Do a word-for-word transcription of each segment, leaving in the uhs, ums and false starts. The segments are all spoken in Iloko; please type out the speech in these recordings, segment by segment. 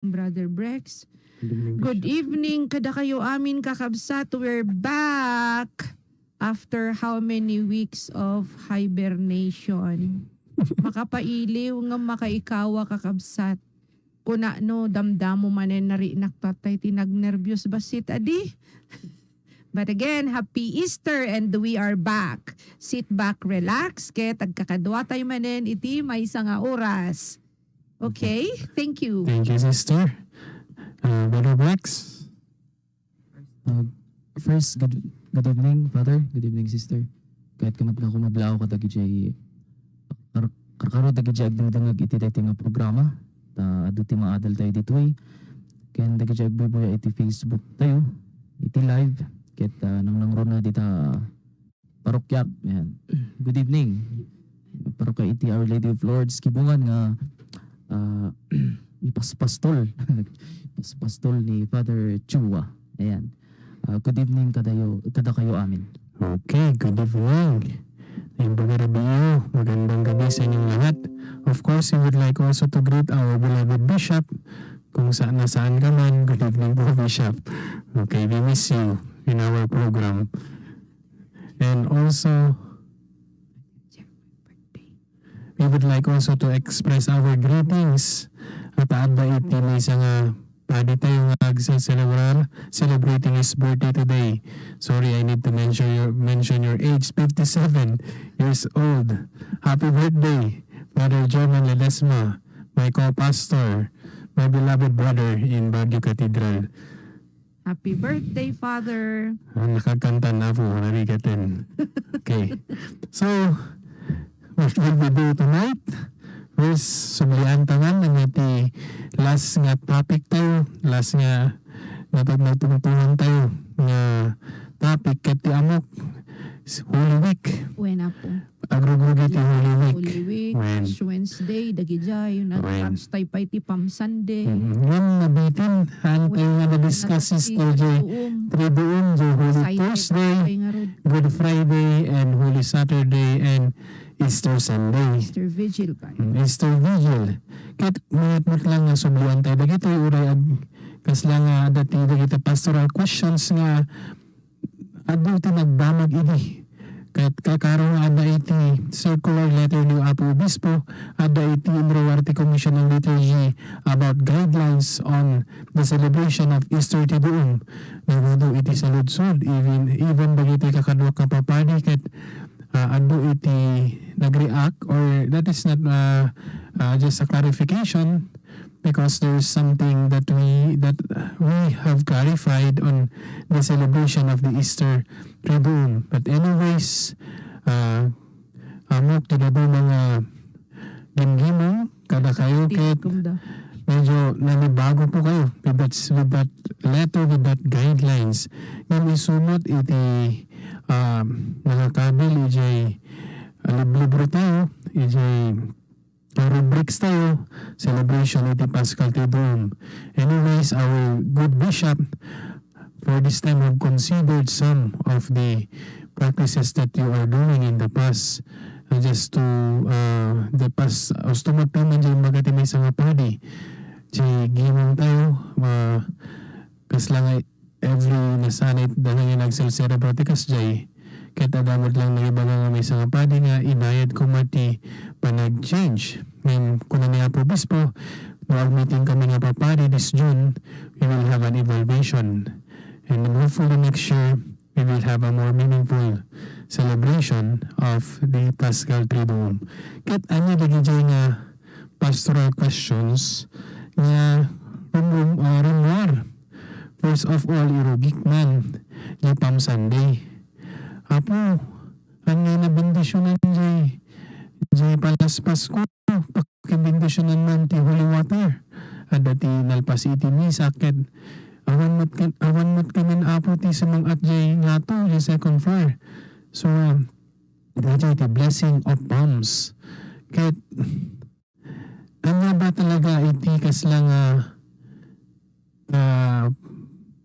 Brother Brex. Good evening, Bishop. Good evening kadakayo amin, kakabsat. We're back after how many weeks of hibernation. Makapailiw nga makaikawa, kakabsat. Kuna no, damdamo manen narinak tatay ti nagnerbios bassit, adi? But again, happy Easter and we are back. Sit back, relax, ket agkakadua tayo manen iti maysa nga oras. Okay, thank you. Thank you, sister. Uh, Brother Brex? Uh, first, good, good evening, Father. Good evening, sister. Kayatko met nga kumablaaw kadagiti kar-, karkaro dagiti agdengdengngeg iti daytoy nga programa. Ta adu ti maadal tayo ditoy. Ken dagiti agbuybuya iti Facebook tayo, iti live, ket, ah, nangnangruna dita parokyak. Ayan. Good evening. Parokya iti Our Lady of Lourdes, Kibungan nga, ah, ipaspastol. Ipaspastol ni Father Chua. Ayan. Ah, good evening kadayo, kadakayo amin. Okay, good evening. Naimbag a rabii, magandang gabi sa inyong lahat. Of course, we would like also to greet our beloved Bishop. Kung sa-, nasaan ka man, good evening po, Bishop. Okay, we miss you in our program. And also, we would like also to express our greetings. At adda iti maysa nga padi tayo nga agse-celebrar, celebrating his birthday today. Sorry, I need to mention your, mention your age, fifty-seven years old. Happy birthday, Father German Ledesma, my co-pastor, my beloved brother in Baguio Cathedral. Happy birthday, Father. Ah, nakagkanta na po, narigatin. Okay. So, what will we do tonight? First, sublian ta man nga ti last nga topic tayo, last nga natag-, natungtungan tayo nga topic ket ti ammok, Holy Week. Wen, Apo. Agrugrugi ti Holy Week. Holy Week, Wen. Ash Wednesday, dagidiay, Wen. Nag-abs tayo pay ti Palm Sunday. Mm, ngem nabitin, haan tayo nga na-discuss, Wen. Sister J. Triduum. Triduum, J. Holy Excited Thursday, tayo ngarud. Good Friday, and Holy Saturday, and Easter Sunday. Easter Vigil pa. Mm, Easter Vigil. Ket mayat met lang nga sublian tayo dagitoy, uray ag-, kasla nga adda ti dagiti pastoral questions nga adu ti nagdamag idi. Ket kakaro nga adda iti circular letter ni Apo Obispo, adda iti inruar ti Commission on Liturgy about guidelines on the celebration of Easter Triduum. Nagadu iti saludsod, even, even dagiti kakaduak nga papadi ket, ah, adu iti nag-react, or that is not, ah, ah, just a clarification, because there is something that we, that we have clarified on the celebration of the Easter Triduum. But anyways, uh, ammok ti dadduma nga gimgimong kadakayo ket medyo nanibago po kayo with that, with that letter, with that guidelines. Ngem isu met iti, um, nakakabil ijay, uh, liblibro tayo, ijay rubrics tayo, celebration iti Paschal Triduum. Anyways, our good bishop for this time have considered some of the practices that you are doing in the past. Uh, just to, uh, the past, gusto mo piman dyan magati may sanga padi. Di gimong tayo, uh, kasla nga every nasanay dahil nga nagselserebra ti kasjay, ket adda met lang naibaga nga maysa nga padi nga inayad koma ti panag-change. Ngem kuna ni Apo Obispo, no agmiting kami nga papadi this June, we will have an evaluation. And then hopefully next year, we will have a more meaningful celebration of the Paschal Triduum. Ket ania dagiti nga pastoral questions nga rum-, ah, rummuar. First of all, irugik man, di Palm Sunday. Apo, ania nabendisionan jay, jay palaspas ko, pakibendisionan man ti holy water. Adda ti nalpas iti misa ket awan met ken, awan met ken, Apo, ti sumang-at jay ngato, jay second floor. So, um, daytoy ti blessing of palms. Ket ania ba talaga iti kasla nga, ah,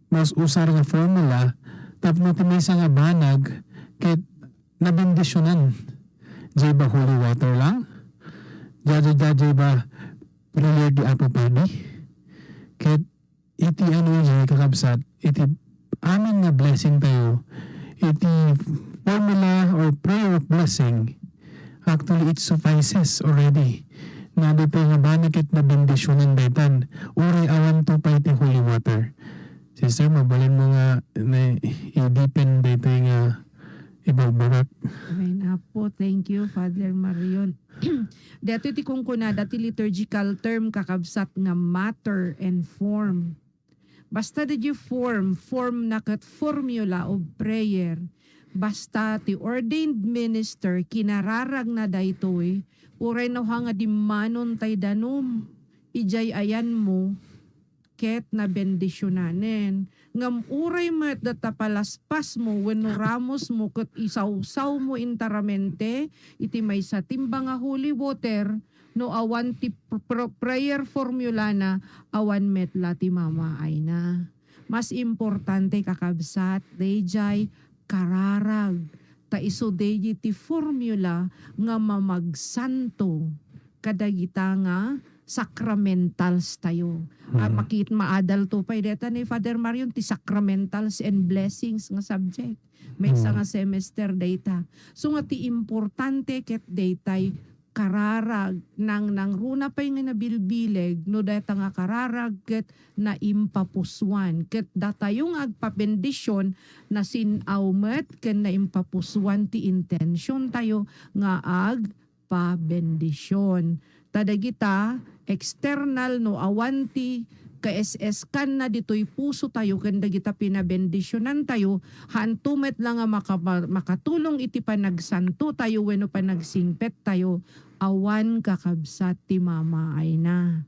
mas usar nga formula tapno ti maysa nga banag ket nabendisionan? Jay ba holy water lang? Jay, jay, jay, jay ba prayer ti Apo Padi? Ti ano idiay, kakabsat, iti amin nga blessing tayo, iti formula or prayer of blessing, actually, it suffices already. Na daytoy nga banag ket nabendisionan daytan, uray awan to pay ti holy water. Sister, mabalinmo nga na, i-deepen daytoy nga ibagbagak. Amen, Apo. Thank you, Father Marion. Daytoy ti kunkunada ti liturgical term, kakabsat, nga matter and form. Basta daydiay form, form na ket formula of prayer. Basta ti ordained minister, kinararagna daytoy, uray no ha nga dimmanon tay danum, idiay ayanmo, ket nabendisionanen. Ngem uray met dayta palaspasmo wenno ramosmo ket isawsawmo intaramente iti maysa timba nga holy water, no awan ti pr-, pr-, prayer formulana, awan met la ti mamaayna. Mas importante, kakabsat, daydiay kararag, ta isu daydiay ti formula nga mamagsanto kadagita nga sacramentals tayo. Ah, Mm. makit-, maadal to pay deta ni Father Marion ti sacramentals and blessings nga subject. Maysa Mm. nga semester dayta. So nga ti importante ket daytay kararag, nangnangruna pay nga nabilbileg no dayta nga kararag ket naimpapusuan. Ket datayo nga agpabendision, nasin-aw met ken naimpapusuan ti intention tayo nga agpabendision. Ta dagita external no awan ti kaes-eskanna ditoy puso tayo ken dagita pinabendisionan tayo, haanto met la nga makapa-, makatulong iti panagsanto tayo wenno panagsingpet tayo, awan kakabsat ti mamaayna.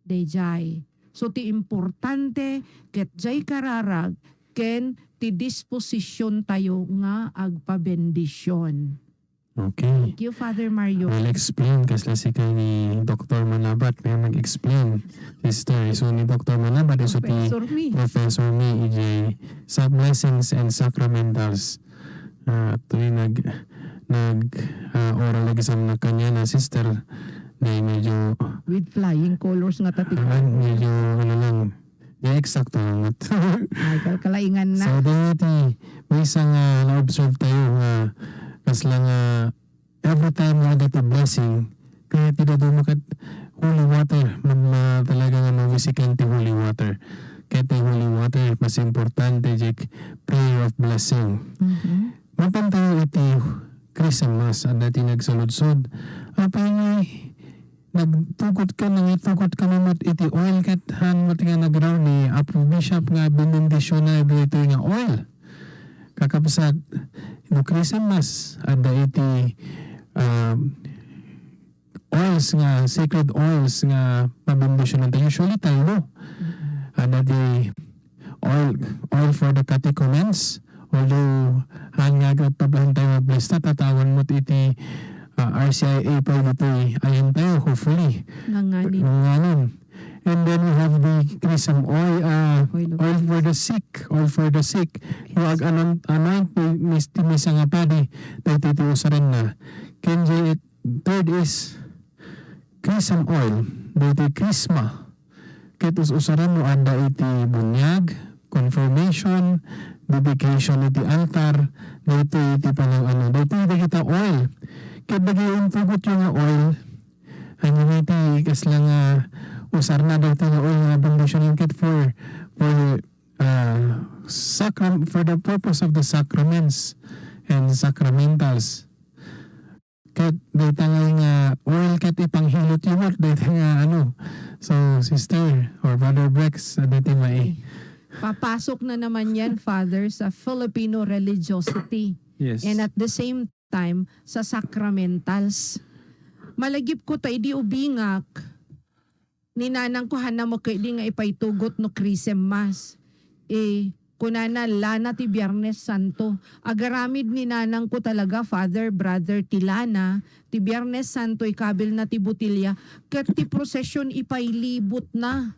Daydiay. So, ti importante, ket diay kararag ken ti disposision tayo nga agpabendision. Okay. Thank you, Father Mario. Well explained, kasla sika ni Doktor Manabat, nga nag-explain, sister. So, ni Doktor Manabat, isu ti Professor mi. Professor mi, idiay sa blessings and sacramentals. Ah, actually, nag-, nag-, ah, oral exam na kaniana, sister. Dahil medyo, with flying colors nga tati. Ah, medyo, ano lang, di eksakto lang met. Ay, kalkalaingan na. So, dahil iti, maysa nga na-observe tayo nga, kasla nga, every time nga adda ti blessing, kaya ti dadduma ket holy water, ma-, ma-, talaga nga mawisikan ti holy water. Kaya ti holy water, mas importante, Jack, prayer of blessing. Mhm. Mapan tayo iti Christmas, adda ti nagsaludsod. Apay nga nagtugot ka, nangitugot ka met iti oil ket han met nga nagraw ni Apo Bishop nga binendisiona daytoy nga oil. Kakabsat, no Christmas, adda iti, um, oils nga, sacred oils nga mabendisionan tayo. Usually, tallo. Mm-hmm. Adda ti oil, oil for the catechumens. Although, han nga agtablahan tayo nga blista, tatawan met iti, ah, R C I A pa ditoy. Ayan tayo, hopefully. Nganganin. Nganganin. And then we have the chrism oil, ah, oil of, oil for the sick, oil for the sick. Yes. No ag-anoint, anoint ni, ni, ni maysa nga padi, daytoy ti usaranna. Ken di, third is chrism oil, daytoy chrisma. Ket us-usaran no adda iti bunyag, confirmation, dedication iti altar, daytoy iti panang-ano, daytoy dagita oil. Ket dagiti intugot yo nga oil, ania nga iti kasla nga usarna daytoy nga oil nga bendisionen ket for, for, ah, sacram-, for the purpose of the sacraments and sacramentals. Ket dayta nga, nga oil ket ipanghilot yo met dayta nga ano. So, sister or Brother Brex, adda ti mai- Papasok na naman yan, Father, sa Filipino religiosity. Yes. And at the same time, sa sacramentals. Malagipko ta idi ubingak, ni nanangko, hanna mo ketdi nga ipaitugot no Christmas. Eh, kunana, lana ti Biernes Santo. Agaramid ni nanangko talaga, Father, Brother, ti lana, ti Biernes Santo, ikabilna ti botilya, ket ti prosesion ipailibotna.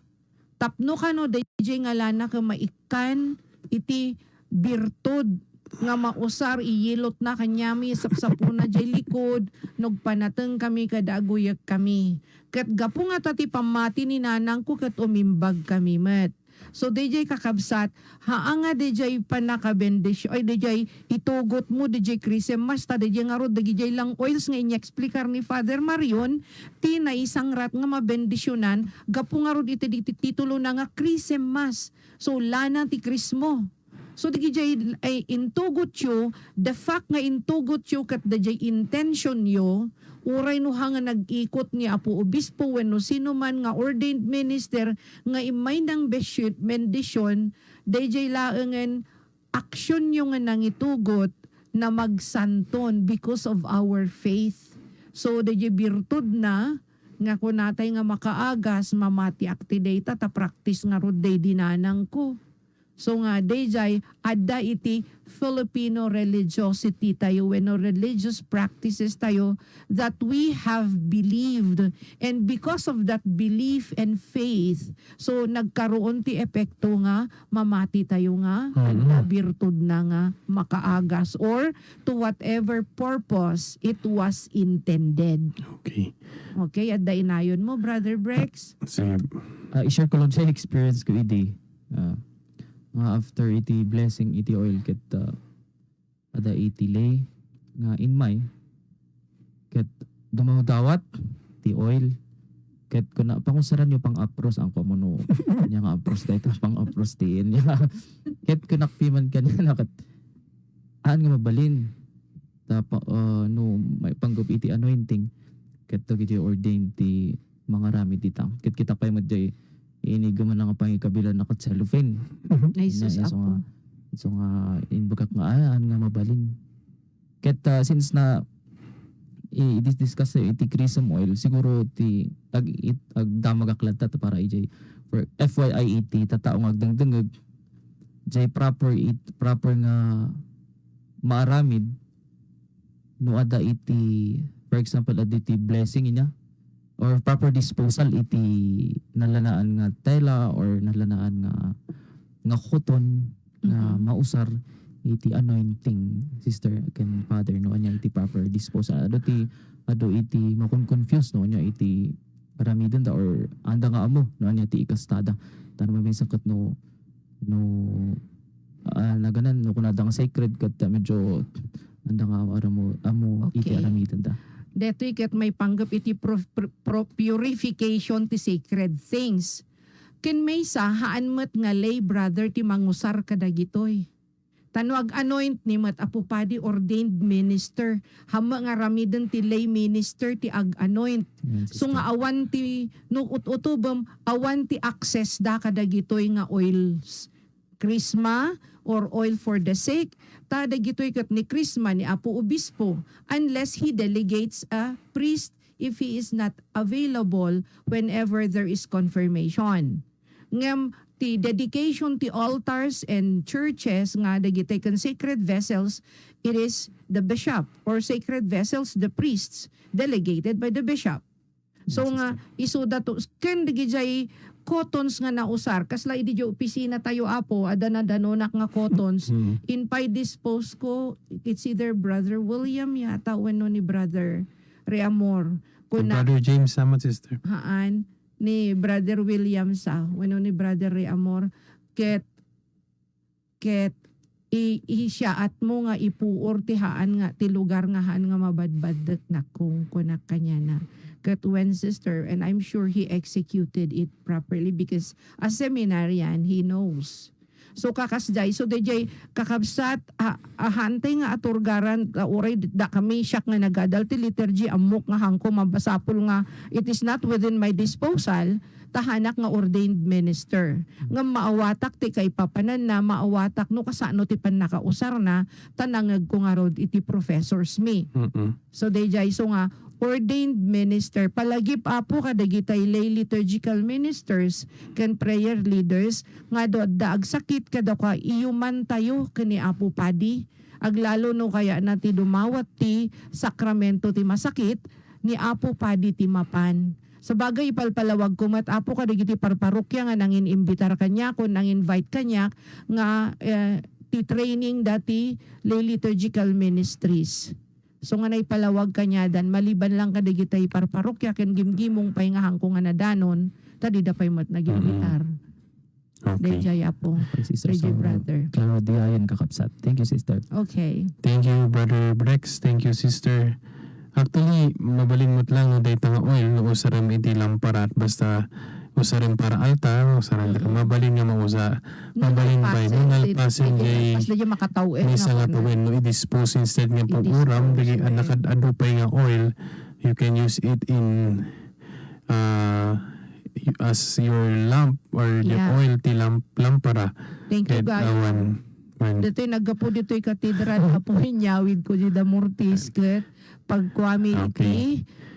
Tapno kano, daydiay nga lana ket maikkan iti birtud nga mausar, iyilotna kaniami, sapsapona diay likud, nagpanatengkami ket aguyekkami. Ket gapu ngata ti pammati ni nanangko ket umimbagkami met. So, dayjay kakabsat, haan nga dayjay pannakabendisyon, ay, dayjay itugotmo, dayjay Christmas, ta dayjay ngarud, dagijay lang oils nga inyexplikar ni Father Marion, ti naisangrat nga mabendisionan, gapu ngarud iti, iti titulona nga Christmas. So, lana ti Christmo. So, dagijay ay intugotyo, the fact nga intugotyo ket dayjay intentionyo, uray no ha nga nag-ikot ni Apo Obispo wenno sino man nga ordained minister nga immay nang besyo-, bendision, dayjay laengen aksionyo nga nangitugot na magsanton because of our faith. So, dayjay birtudna nga kunatay nga makaagas, mamatiak ti dayta, ta practice ngarud daydi nanangko. So nga, dayjay, adda iti Filipino religiosity tayo, wenno religious practices tayo that we have believed. And because of that belief and faith, so nagkaroon ti epekto nga mamati tayo nga, Mm. adda birtudna nga makaagas or to whatever purpose it was intended. Okay. Okay, adda inayonmo, Brother Brex? Sige. Ah, i-share ko lang sa experience ko idi. Ah, nga after iti blessing iti oil ket, ah, ada iti lay nga immay ket dumawdawat ti oil ket kuna, "Pangusaranyo pang-apros," ammoyo no ania nga apros dayta, pang-apros ti ania. Ket kunak piman kaniana ket, "Haan nga mabalin ta pa, ah, no maipanggep iti anointing ket dagiti ordained ti mangaramid ita." Ket kita pay met jay inigem nga pangikabilan na ket cellophane. Ay, sus, isu nga, Apo. Isu nga imbagak nga, "Ay, haan nga mabalin." Ket, ah, since na i-, i-discuss tayo iti chrism oil, siguro ti ag-, it-, agdamagak latta ta para ijay. For F Y I iti tattao nga agdengdengngeg, jay proper it-, proper nga maaramid no adda iti, for example, adda iti blessing ina, or proper disposal iti nalanaan nga tela or nalanaan nga, nga cotton nga Mm-mm. mausar iti anointing, sister ken father, no ania iti proper disposal. Adu ti, adu iti makon-confuse no ania iti aramidenda or anda nga ammo no ania ti ikastada. Tan maminsan ket no, no, ah, naganan, no kunada nga sacred ket medyo anda nga ammo, ammo iti Okay. aramidenda. Detoy ket maipanggep iti pro-, pro-, pro-, purification ti sacred things. Ken maysa, haan met nga lay brother ti mangusar kadagitoy. Ta no ag-anoint ni met Apo Padi ordained minister, hammo nga aramiden ti lay minister ti ag-anoint. Amen, So sister. nga awan ti, no ut-utubem, awan ti access da kadagitoy nga oils. Crisma or oil for the sick, ta dagitoy ket ni Crisma ni Apo Obispo, unless he delegates a priest if he is not available whenever there is confirmation. Ngem ti dedication ti altars and churches nga dagitoy ken sacred vessels, it is the bishop, or sacred vessels, the priests, delegated by the bishop. So Yes, nga, sister. isuda to, ken dagijay cottons nga nausar, kasla idi jay opisina tayo, Apo, adda nadanonak nga cottons. Mm. In pay dispose ko, it's either Brother William yata wenno ni Brother Reamor. Ni Kuna-, Brother James, sama, sister. Haan, ni Brother William sa, wenno ni Brother Reamor. Ket, ket, i-, isiaatmo nga ipuor ti haan nga, ti lugar nga haan nga mabadbaddek nakong, kunak kaniana. Ket when, sister, and I'm sure he executed it properly because as seminarian, he knows. So, kakasdiay, so, dayjay kakabsat, a-, ahantay nga aturgaran, a, uray dakami siak nga nagadal ti liturgy, ammok nga hangko, mabasapul nga it is not within my disposal, ta haanak nga ordained minister. Ngem maawatak ti kaipapananna, maawatak no kasano ti pannakausarna, ta nangngegko ngarud iti professors mi. Mm-mm. So, dayjay isu nga ordained minister, palagip, Apo, kadagitay lay liturgical ministers ken prayer leaders nga adu adda agsakit, kadakuada, iyumantayo ken ni Apo Padi. Aglalo no kayatna ti dumawat ti sakramento ti masakit, ni Apo Padi ti mapan. Sabagay, ipalpalawagko met, Apo, kadagiti parparokya nga nangin-imbitar kaniak, nang-invite kaniak nga, eh, ti training da ti lay liturgical ministries. So nga naipalawag kaniadan, maliban lang kadagitay parparokya ken gimgimong pay nga hangko nga nadanon, ta dida pay met nagimbitar. Mm-mm. Okay. Dayjay, Apo. Okay, Sister Dayjay, Song, brother. Klaro diay, kakabsat. Thank you, Sister. Okay. Thank you, Brother Brex. Thank you, Sister. Actually, mabalin met lang no dayta nga oil no usarem iti lampara, basta usarem para altar, usarem, mm-mm, mabalin nga mausa. Mabalin pay, nalpasen, no nalpasen, dayjay, dayjay makataw-en, maysa nga tawen no i-dispose instead nga pag-uram, dagiti, i-dispose, right, anak ad-, adu pay nga oil, you can use it in, uh, as your lamp or your, yeah, oil ti lamp, lampara. Thank you, ket God. Awan man. Ditoy naggapu ditoy katedral, Apo, inyawid ko di Damortis, ket pagkuami, okay, iti,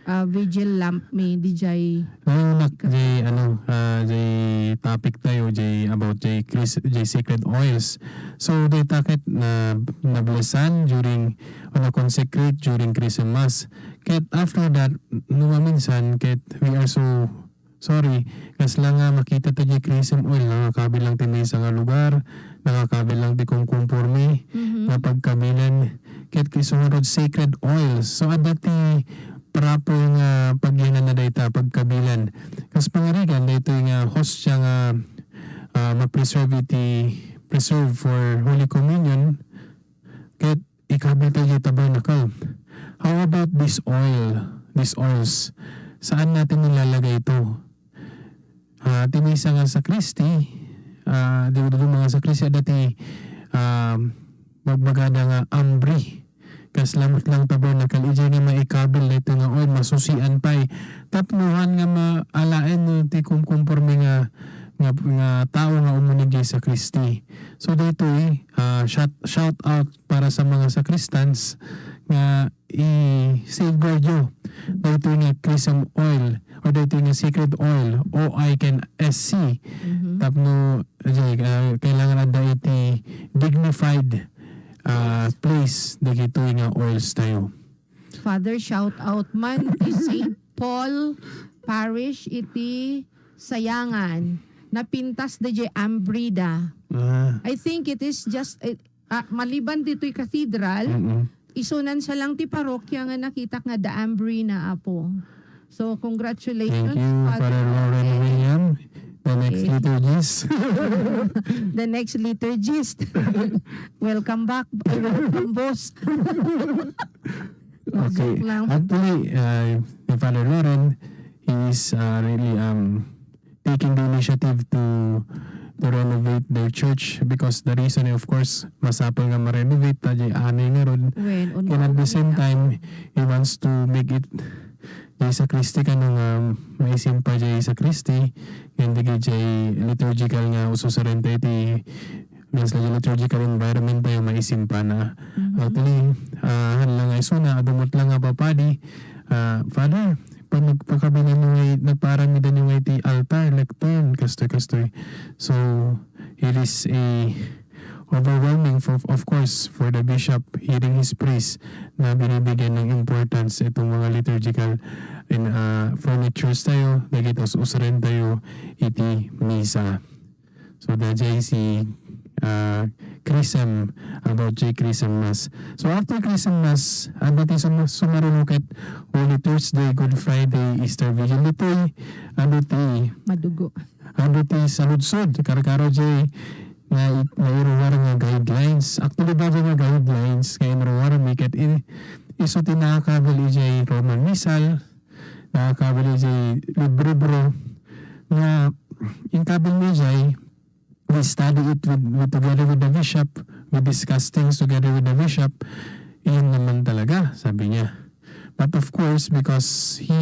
ah, vigil lamp mi, di jay. Nalunak jay, ano, ah, jay topic tayo, jay about jay Chris-, jay sacred oils. So, dayta ket na, nablesan during, o na-consecrate during Christmas. Ket after that, no maminsan, ket we are so sorry, kasla nga makita ta jay chrism oil, nangakabil lang ti maysa nga lugar, nangakabil lang ti kumkumporme, mhm, nga pagkabilan, ket isu ngarud sacred oil. So, adda ti proper nga pagyananna dayta, pagkabilan. Kas pangarigan, daytoy nga hostia nga, ah, ma-preserve iti, preserve for Holy Communion, ket ikabil tayo diay tabernacle. How about this oil, these oils? Saan natin nilalagay ito? Ah, ti maysa nga sakristi, ah, di, di mga sakristi, adda ti, ah, bagbagada nga ambri. Kasla met lang tabernacle, idiay nga maikabil daytoy nga oil, masusian pay. Tapno haan nga maalaen no ti kumkumporme nga, nga, nga tao nga umunig diay sakristi. So, daytoy, ah, shout, shout out para sa mga sacristans nga i-safeguard yo daytoy nga chrism oil or daytoy nga sacred oil, O I ken S C. Mhm. Tapno, ajay, ah, kailangan adda iti dignified, ah, place dagitoy nga oils tayo. Father, shout out man ti Saint Paul Parish iti Sayangan. Napintas da jay ambrida. Ah. I think it is just, eh, ah, maliban ditoy cathedral, mm-mm, isunan sa lang ti parokya nga nakitak nga da ambrina, Apo. So, congratulations, Father Lauren William, the next liturgist. The next liturgist. Welcome back. Welcome, boss. Okay. Joke lang. Actually, uh, ni Father Lauren, he is, uh, really, um, taking the initiative to, to renovate their church because the reason, of course, masapul nga ma-renovate ta jay anay ngarud. Wen, and at the same time, he wants to make it jay sacristy kano nga maisimpa jay sacristy, ken dagiti liturgical nga ususaran tayo ti Means, liturgical environment tayo maisimpana. Mhm. Actually, ah, haan lang nga isuna, adu met lang nga papadi, ah, Father, pag nagpakabilan nyo ngay-, nagpaaramidan nyo ngay ti altar, lectern, kastoy, kastoy. So, it is a overwhelming for, of course, for the bishop hearing his priest na binibigyan ng importance itong mga liturgical and, ah, furnitures tayo, dagiti us-usaren tayo iti misa. So, dayjay si, ah, Chrism, about jay Chrism Mass. So, after Chrism Mass, adda ti sum-, sumaruno ket Holy Thursday, Good Friday, Easter Vigil. Ditoy, adu ti, madugo. Adu ti saludsod, karkaro jay na, nairuar nga guidelines. Actually, baro nga guidelines nga inruar mi ket i-, isu ti nakakabil ijay Roman Missal, nakakabil ijay libribro nga inkabil mi jay, we study it with, with, together with the bishop, we discuss things together with the bishop. Iyon naman talaga, sabi niya. But of course, because he,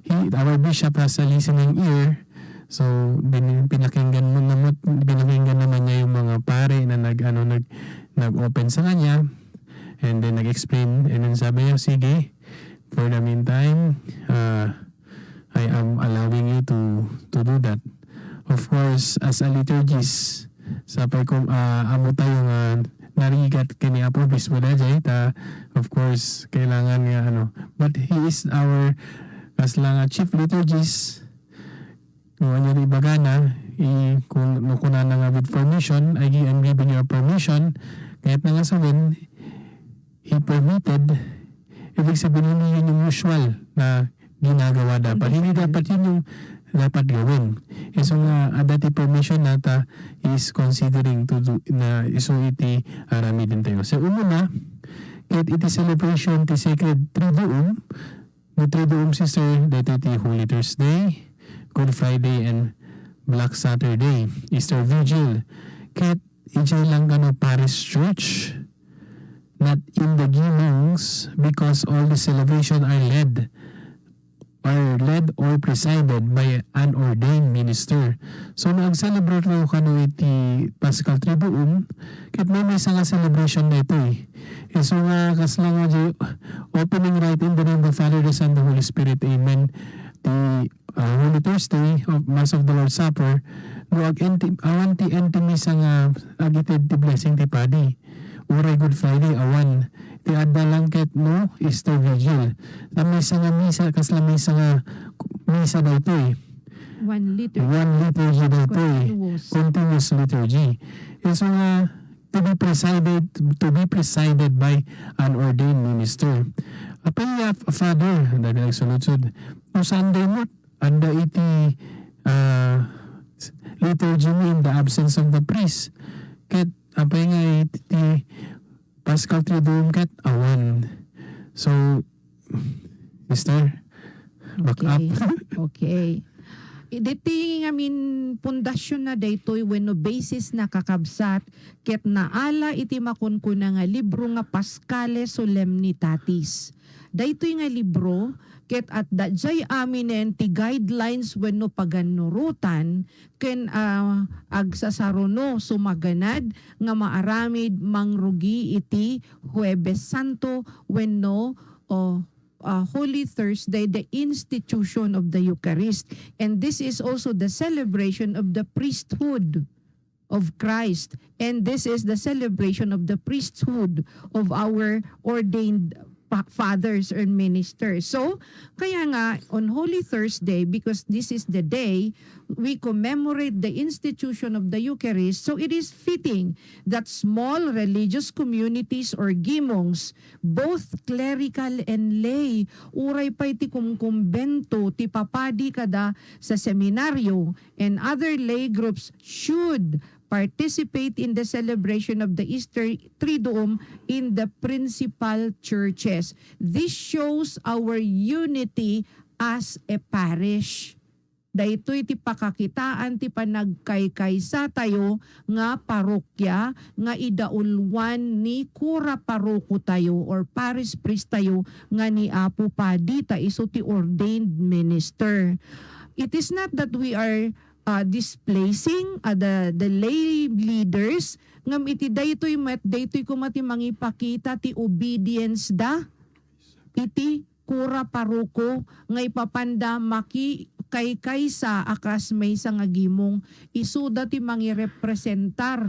he, our bishop has a listening ear, so bin-, pinakinggan mo naman, pinakinggan naman niya yung mga pare na nag, ano, nag, nag-open sa kanya, and then nag-explain, and then sabi niya, "Sige, for the meantime, uh, I am allowing you to, to do that." Of course, as a liturgist, sapay ko, ah, ammo tayo nga narigat ken ni Apo Obispo dayjay, ta, of course, kailangan nga, ano, but he is our, kasla nga chief liturgist, no, ania ti ibagana, i-, kun-, no, kunana nga with permission, I gi-, I'm giving you a permission, kayatna nga sawen, he permitted, ibig sabihin, hindi yun yung usual na ginagawa dapat. Hindi, hindi dapat yun yung dapat gawin. Isu nga adda ti permission nata is considering to do, na isu iti aramidentayo. So, umuna, ket iti celebration ti Sacred Triduum, no Triduum, sister, daytoy ti Holy Thursday, Good Friday, and Black Saturday, Easter Vigil. Ket idiay lang kano parish church, not in the gimongs, because all the celebration are led are led or presided by an ordained minister. So, no ag-celebrate tayo kano iti Paschal Triduum, ket maymaysa nga celebration daytoy. Isu nga kasla nga di opening rite in the name of the Father, the Son, the Holy Spirit. Amen. Ti, ah, Holy Thursday of Mass of the Lord's Supper, no ag-enti-, awan ti enti misa nga agited ti blessing ti padi. Uray Good Friday, awan. Ti adda lang ket no Easter Vigil. Ta maysa nga misa, kasla maysa nga misa daytoy. One liturgy. One liturgy daytoy. Continuous. Continuous liturgy. Isu nga to be presided, to be presided by an ordained minister. Apay nga, Father, dagiti nagsuludsod, no Sunday met, adda iti, ah, liturgy mi in the absence of the priest. Ket apay nga iti Paschal Triduum ket awan. So, sister, back up. Okay. Okay. Ditoy ngamin pundasyon na daytoy wenno basis na, kakabsat, ket naala iti makunkuna nga libro nga Paschale Solemnitatis. Daytoy nga libro ket adda diay aminen ti guidelines wenno pagannurotan ken, ah, agsasaruno sumaganad nga maaramid mangrugi iti Huebes Santo wenno, o, ah, Holy Thursday, the institution of the Eucharist. And this is also the celebration of the priesthood of Christ. And this is the celebration of the priesthood of our ordained pa-, fathers or ministers. So, kaya nga, on Holy Thursday, because this is the day we commemorate the institution of the Eucharist, so it is fitting that small religious communities or gimongs, both clerical and lay, uray pay ti kumkumbento, ti papadi kada sa seminaryo, and other lay groups should participate in the celebration of the Easter Triduum in the principal churches. This shows our unity as a parish. Daytoy ti pakakitaan ti panagkaykaysa tayo nga parokya nga idauluan ni kura paroko tayo or parish priest tayo nga ni Apo Padi ta isu ti ordained minister. It is not that we are, uh, displacing, uh, the, the lay leaders, ngem iti daytoy met, daytoy koma ti mangipakita ti obedience da iti kura paroko nga ipapanda makikaykaysa a kas maysa nga gimong, isuda ti mangirepresentar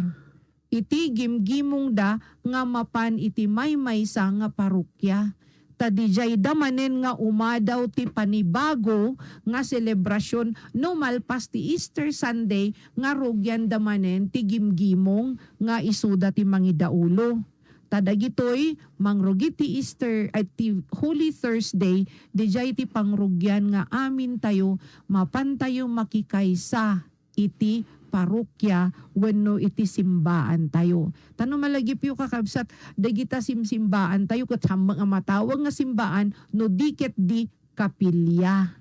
iti gimgimongda nga mapan iti maymaysa nga parokya. Ta didiayda manen nga umadaw ti panibago nga selebrasyon no malpas ti Easter Sunday nga rugianda manen ti gimgimong nga isuda ti mangidaulo. Ta dagitoy mangrugi ti Easter, ay, ti Holy Thursday, didiay ti pangrugian nga amintayo, mapantayo makikaysa iti parokya wenno iti simbaantayo. Ta no malagipyo, kakabsat, dagita simsimbaantayo ket hammek a matawag nga simbaan no di ket di kapilya.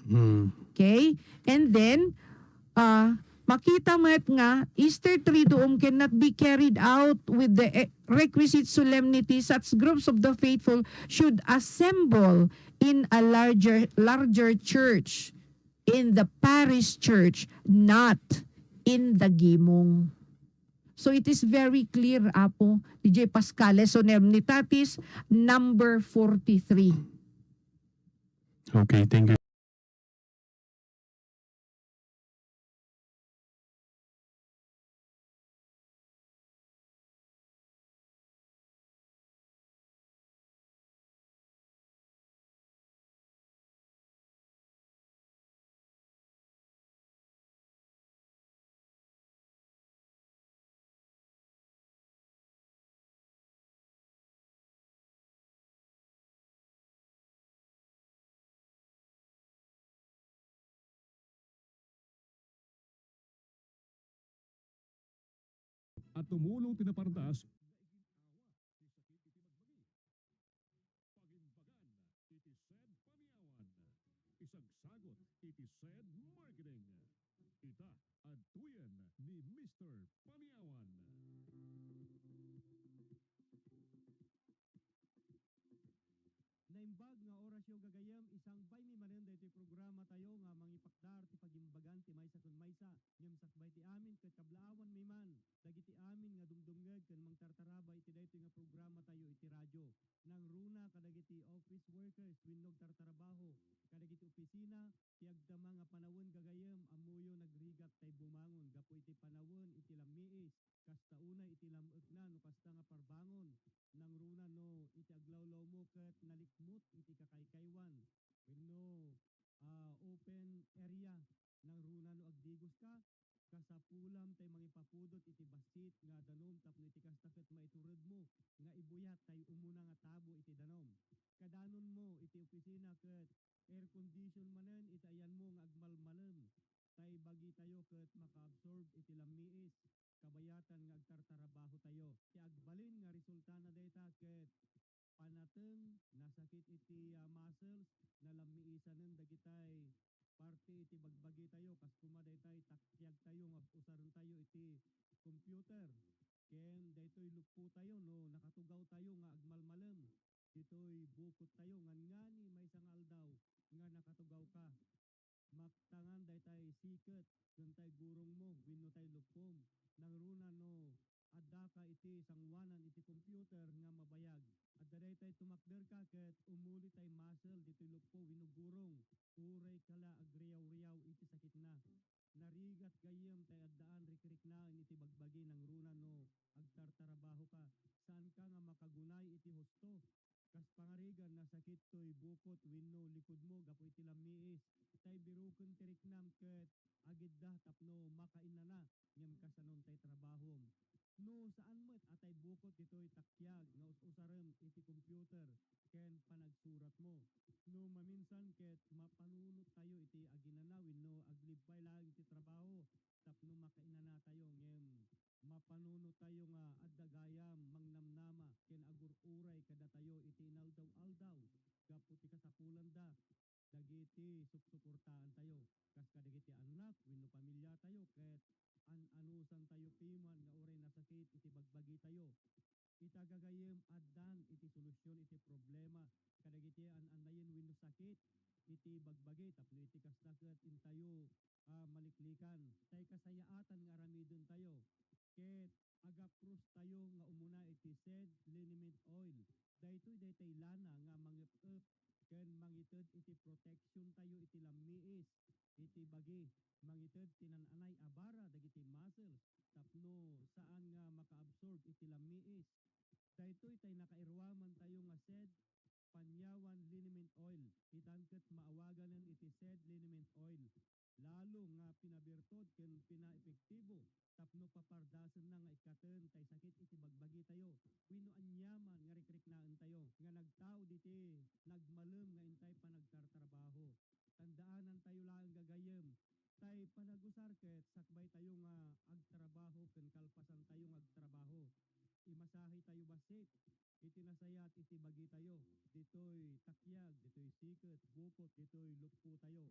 Hmm. Okay? And then, ah, makita met nga Easter Triduum cannot be carried out with the, eh, requisite solemnity. Such groups of the faithful should assemble in a larger, larger church, in the parish church, not in the gimong. So it is very clear, Apo, D J Paschale Solemnitatis number forty-three. Okay, thank you. Tumulong ti napardas. Pagimbagan iti said paniawan. Isagsagot iti said marketing. Ita, adtoyen ni Mister Paniawan. Naimbag nga orasyo gagayem, isangbay mi manen daytoy programa tayo nga mangipakdar ti pagimbagan ti maysa ken maysa. Ngem sakbay ti amin ket kablaawan mi man dagiti amin nga dumdumngeg ken mangtartarabay iti daytoy nga programa tayo iti radyo. Nangruna kadagiti office workers wenno agtartarabaho kadagiti opisina, ti agdama nga panawen gagayem, ammoyo nagrigat tay bumangon gapu iti panawen iti lammiis, kasta unay iti lam-ekna no kasta nga parbangon, nangruna no iti aglawlawmo ket nalikmut iti kakaykaywan wenno, ah, open area, nangruna no agdigoska, kasapulam tay mangipapudot iti bassit nga danum tapno iti kasta ket maituredmo nga ibuyat tay umuna nga tabo iti danum. Kadanonmo iti opisina ket air condition manen iti ayanmo nga agmalmalem, tay bagitayo ket makaabsorb iti lammiis, kabayatan nga agtartarabahotayo. Ti agbalin nga resultana dayta ket panateng, nasakit iti, ah, muscles, nalammiisanen dagitay parte iti bagbagitayo, kas koma daytay takkiagtayo nga usarentayo iti computer. Ken daytoy luppotayo no nakatugawtayo nga agmalmalem. Ditoy bukottayo, ngangani maysa nga aldaw nga nakatugawka. Maktangan daytay siket ken tay gurongmo wenno tay luppom. Nangruna no addaka iti sangoanan iti computer nga mabayag. Adda daytay tumakderka ket umuli tay muscle ditoy luppo wenno gurong. Uray ka la agriaw-riaw iti sakitna. Narigat gayyem tay addaan rikriknaen iti bagbagi nangruna no agtartarabahoka. Saanka nga makagunay iti husto. Kas pangarigan, nasakit toy bukot wenno likodmo gapu iti lammiis. Tay biruken ti riknam ket agidda tapno makainnana, ngem kasanon tay trabahom? No saan met a tay bukot ditoy takkiag nga us-usarem iti computer ken panagsuratmo. No maminsan ket mapanunot tayo iti aginana wenno aglibbay laeng ti trabaho tapno makainnanatayo, ngem mapanunot tayo nga adda gayam mangnamnama ken agur-uray kadatayo iti inaldaw-aldaw gapu ti kasapulanda dagiti supsuportaantayo, kas kadagiti annak wenno pamilyatayo, ket an-anusantayo piman nga uray nasakit iti bagbagitayo. Ita gagayyem, addan iti solusion iti problema kadagiti an-annayen wenno sakit iti bagbagi tapno iti kasta ket intayo a maliklikan. Tay kasayaatan nga aramidentayo ket agaprostayo nga umuna iti said liniment oil. Daytoy daytay lana nga mangep-ep ken mangited iti proteksiontayo iti lammiis, iti bagi, mangited ti nan-anay a bara dagiti muscle tapno saan nga makaabsorb iti lammiis. Daytoy tay nakairuamantayo nga said paniawan liniment oil. Itan ket maawaganen iti said liniment oil. Lalo nga pinabirtud ken pinaepektibo tapno papardasenna nga ikkaten tay sakit iti bagbagitayo wenno aniaman nga rikriknaentayo nga nagtao diti nagmalem nga intay panagtartrabaho. Tandaanantayo laeng gagayyem, tay panagusar ket sakbaytayo nga agtrabaho ken kalpasantayo nga agtrabaho, imasahetayo bassit iti nasayaat iti bagitayo, ditoy takkiag, ditoy siket, bukot, ditoy luppotayo,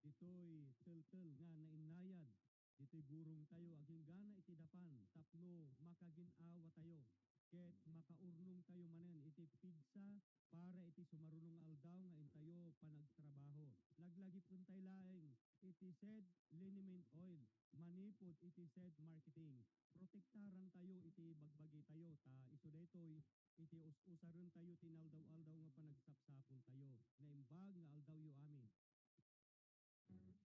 ditoy teltel nga nainnayad, ditoy gurongtayo, aginggana iti dapan tapno makagin-awatayo ket makaurnongtayo manen iti pigsa para iti sumaruno nga aldaw nga intayo panagtrabaho. Laglagipentay laeng iti said liniment oil manipud iti said marketing. Protektarantayo iti bagbagitayo ta isu daytoy iti us-usarentayo ti inaldaw-aldaw nga panagsapsapultayo. Naimbag nga aldawyo amin.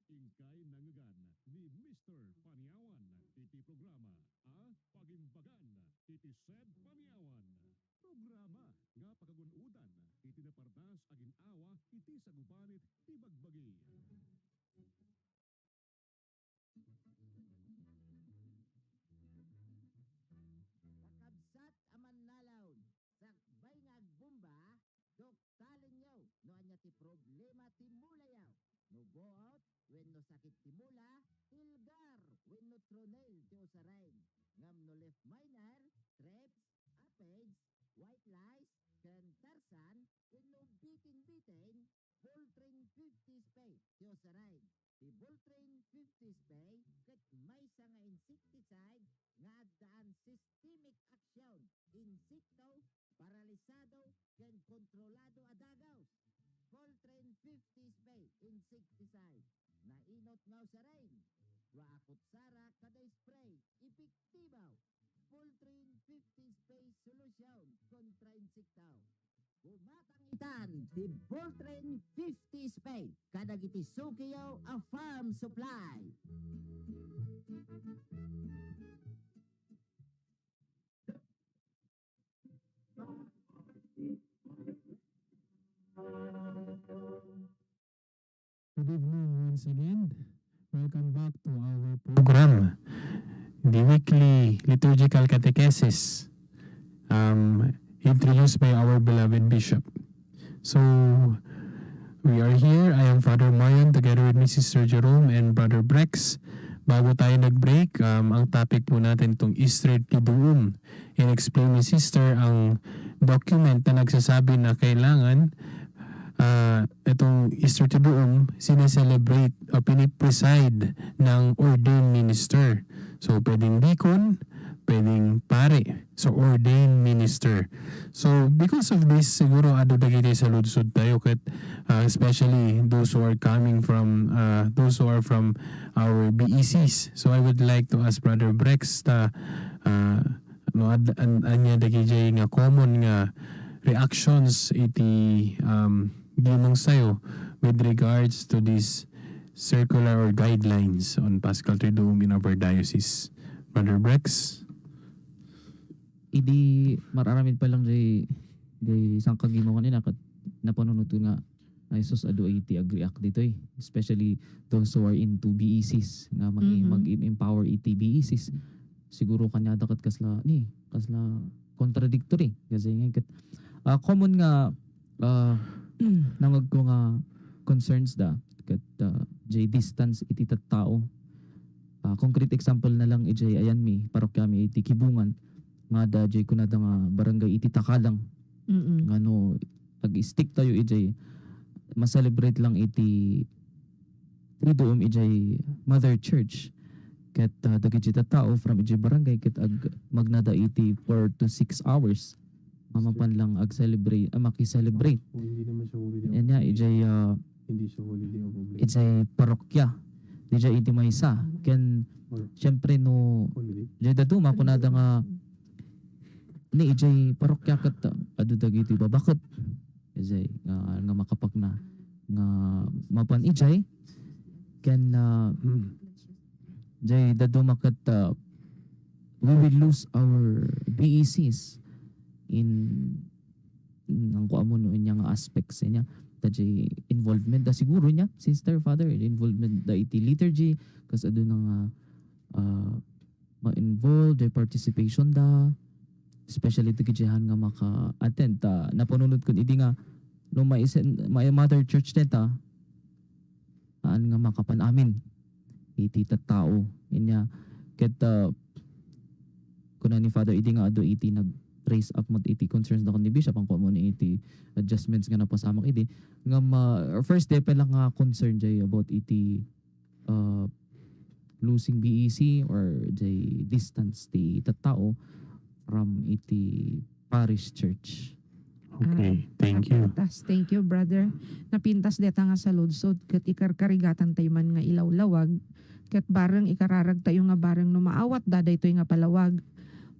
Inkay nangngegan ni Mister Paniawan iti programa a Pagimbagan iti Said Paniawan. Programa nga pakagun-odan iti napardas a gin-awa iti sangubanit ti bagbagi. Kakabsat a mannalaw, sakbay nga agbomba, doktalenyo no ania ti problema ti mulayo. No buot wenno sakit ti mula, pilgar wenno tronel ti usaren. Ngem no left Miner, Thrips, Aphids, White Lice, ken Tarzan, wenno bitin-bitin, Voltaren fifty Spray ti usaren. Ti Voltaren fifty Spray ket maysa nga insecticide nga addaan systemic action, insekto, paralisado, ken kontrolado a dagaw. Voltaren fifty Spray insecticide. Nainut nga usaren. Dua a kutsara kada spray. Epektibo. Voltaren fifty Spray solusyon kontra insekto. Bumatang itan ti Voltaren fifty Spray kadagiti sukiyo a farm supply. Good evening once again. Welcome back to our program, the weekly liturgical catechesis, um, introduced by our beloved Bishop. So, we are here. I am Father Marion, together with me, Sister Jerome and Brother Brex. Bago tayo nag-break, um, ang topic po natin itong Easter Te Deum. In-explain ni Sister ang document na nagsasabi na kailangan, ah, itong Easter Te Deum, sineselebrate o pinipreside ng ordained minister. So, pwedeng deacon, pwedeng pare. So, ordained minister. So, because of this, siguro adu dagiti saludsod tayo ket, ah, especially those who are coming from, ah, those who are from our B E Cs. So, I would like to ask Brother Brex ta, ah, no, ad-, an-, ania dagiti nga common nga reactions iti, um, gimong sayo with regards to this circular or guidelines on Paschal Triduum in our diocese. Brother Brex? Idi mar-aramid pa lang jay, jay sangkagimongan ina, ket napanunot ko nga, "Ay sus, adu iti ag-react ditoy." Especially those who are into B E Cs, nga magi-, Mhm. mag-empower iti B E Cs. Siguro kaniada ket kasla, ni, kasla contradictory. Kasi nga ket, ah, common nga, ah, nangagko nga concerns da, ket, ah, jay distance iti tattao. Ah, concrete example na lang, ijay ayanmi, parokiami iti Kibungan, nga adda jay kunada nga barangay iti Takalang. Mm-mm. Nga no ag-stick tayo ijay, ma-celebrate lang iti Triduum ijay Mother Church. Ket, ah, dagiti tattao from ijay barangay ket ag-, magnada iti four to six hours. Mamapan lang ag-celebrate, ah, maki-celebrate. Oh, hindi naman siya holiday. Yan nga, ijay, ah, Hindi siya holiday of obligation. Ijay parokya. Ijay iti maysa. Ken, Or siyempre, no, holiday. Ijay dadduma, kunada nga, ni ijay parokya ket, ah, adu dagiti babaket. Ijay nga, nga makapagna, nga mapan ijay. Ken, ah, Hmm. Jay dadduma ket, ah, we will lose our B E Cs in, in, nangko ammo no inya nga aspects inya. Ta jay involvement da siguro inya, sister, father, involvement da iti liturgy, kas aduna nga, ah, ma-involve, jay participation da, especially dagiti han nga maka-attend. Ta napanunotkon idi nga, no, maisen-, may mother church deta, haan nga makapan-amin iti tattao. Inya, ket, ah, kuna ni Father idi nga adu iti nag-raise up met iti concerns da ken ni Bishop, angko ammo ni iti adjustments nga napasamak idi, nga ma-, first day pa lang nga concern jay about iti, ah, losing B E C or jay distance ti tattao from iti parish church. Okay, ah, thank you. Napintas. Thank you, brother. Napintas deta nga saludsod ket ikarkarigatan tayo man nga ilawlawag ket bareng ikararag tayo nga bareng no maawat da daytoy nga palawag.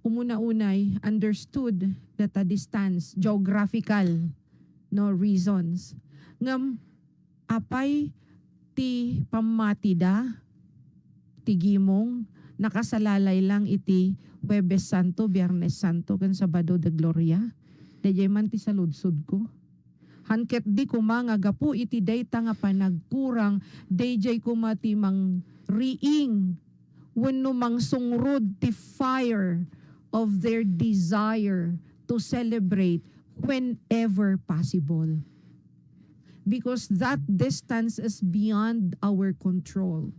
Umuna-unay, understood that a distance, geographical, no, reasons. Ngem apay ti pammatida ti gimong nakasalalay lang iti Huwebes Santo, Biernes Santo, ken Sabado de Gloria? Daydiay man ti saludsodko. Haan ketdi koma nga gapu iti dayta nga panagkurang, daydiay koma ti mangriing wenno mangsungrod ti fire of their desire to celebrate whenever possible. Because that distance is beyond our control.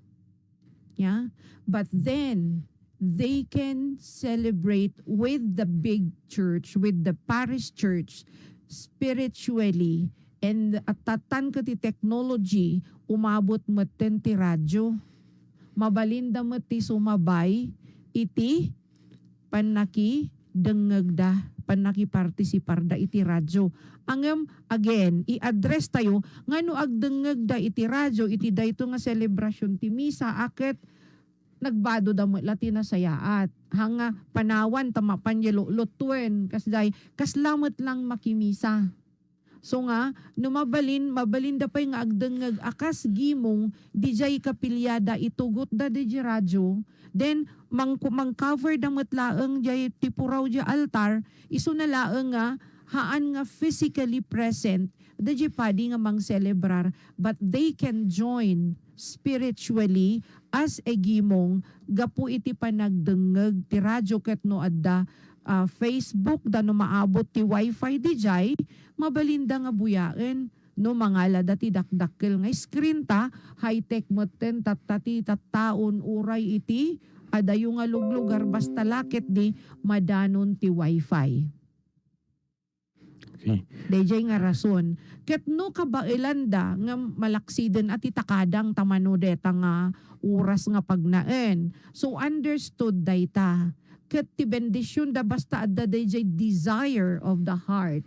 Yeah? But then, they can celebrate with the big church, with the parish church, spiritually, and at tatan ket ti technology, umabot metten ti radyo. Mabalinda met ti sumabay iti pannakidengngegda, pannakipartisiparda iti radyo. Ngem, again, i-address tayo nga no agdengngegda iti radyo iti daytoy nga selebrasion ti misa, a ket nagbadoda met la ti nasayaat. Haan nga panawan ta mapan diay lutlottuen, kasdiay, kasla met lang makimisa. So nga, no mabalin, mabalinda pay nga agdengngeg a kas gimong, diay kapiliada itugotda diay radyo, then, mangku-, mang-cover da met laeng diay ti puraw diay altar, isuna laeng nga, haan nga physically present, diay padi nga mangselebrar, but they can join spiritually as a gimong gapu iti panagdengngeg ti radyo ket no adda, ah, Facebook da no maabot ti wifi diay, mabalinda nga buyaen no mangalada ti dakdakkel nga screen ta, high-tech metten tatta ti tattaon uray iti adayo nga luglugar basta la ketdi madanon ti wifi. Okay. Daydiay nga rason. Ket no kabaelanda nga malaksiden a ti takadang ta mano deta nga oras nga pagnaen. So understood dayta. Ket ti bendisionda basta adda daydiay desire of the heart,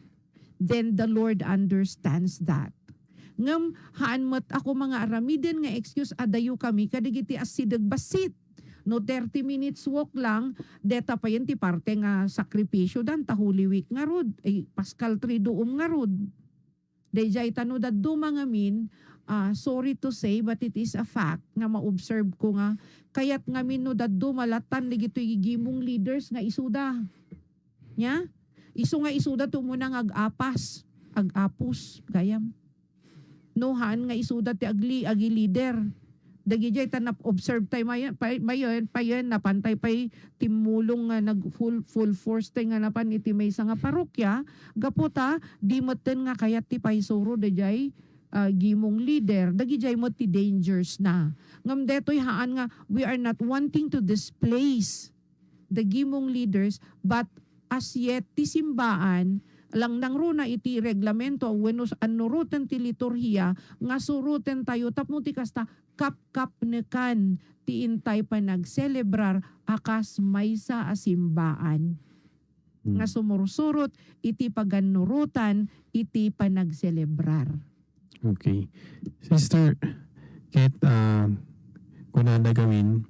then the Lord understands that. Ngem haan met a koma nga aramiden nga excuse, adayo kami kadagiti asideg bassit. No thirty minutes walk lang, deta payen ti parte nga sakripisio dan ta Holy Week ngarud, eh, Paschal Triduum ngarud. Daydiay ta no dadduma ngamin, ah, sorry to say, but it is a fact nga ma-observe ko nga kayat ngamin no dadduma latan dagitoy gimong leaders nga isuda. Nya? Isu nga isuda ti umuna nga ag-apas, ag-apos, gayam. No, haan nga isuda ti agli-, agilider. Dagidiay ta nap-observe tay mayen, pay-, mayen, payen, napantay pay timmulong nga nag full, full force tay nga napan iti maysa nga parokya, gapu ta, di metten nga kayat ti paisuro daydiay, ah, gimong leader, dagidiay met ti dangers na. Ngem detoy haan nga, we are not wanting to displace the gimong leaders, but as yet, ti simbaan, lang nangruna iti reglamento wenno s-, annuroten ti liturhia nga suroten tayo tapno ti kasta kapkapnekan ti intay panagselebrar a kas maysa a simbaan Hmm. nga sumursurot iti pagannurotan iti panagselebrar. Okay. Sister, ket, ah, kunada gamin,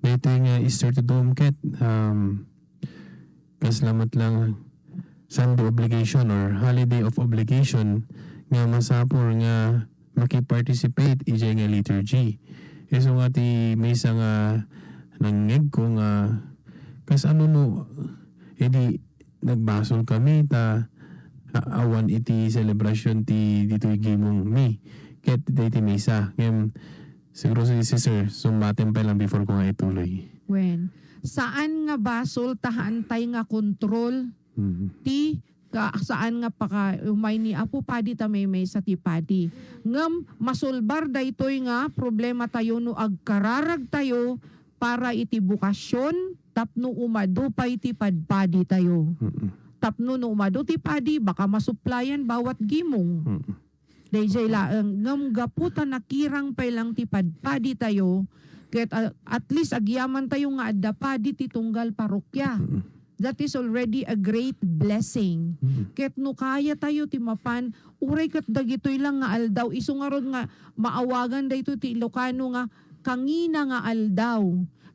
daytoy nga Easter Triduum ket, um, kasla met lang Sunday obligation or holiday of obligation nga masapul nga maki-participate idiay nga liturgy. Isu nga ti maysa nga nangngegko nga kas ano no, edi nagbasol kami ta a-, awan iti selebrasyon ti ditoy gimong mi ket daytoy misa. Ngem siguro si, si Sir, summatem pay lang before ko nga ituloy. Wen, saan nga basol ta haantay nga kontrol Mhm. ti ka-, saan nga paka-, umay ni Apo Padi ta maymaysa ti padi. Ngem masolbar daytoy nga problema tayo no agkararag tayo para iti bokasyon tapno umadu pay ti padpadi tayo. Mm-mm. Tapno no umadu ti padi, baka masuplayan bawat gimong. Mm-mm. Daydiay laeng, ngem gapu ta nakirang pay lang ti padpadi tayo, ket, ah, at least agyaman tayo nga adda padi ti tunggal parokya. Mm-mm. That is already a great blessing. Mm-mm. Ket no kaya tayo ti mapan, uray ket dagitoy lang nga aldaw, isu ngarud nga maawagan daytoy ti Ilocano nga kangina nga aldaw.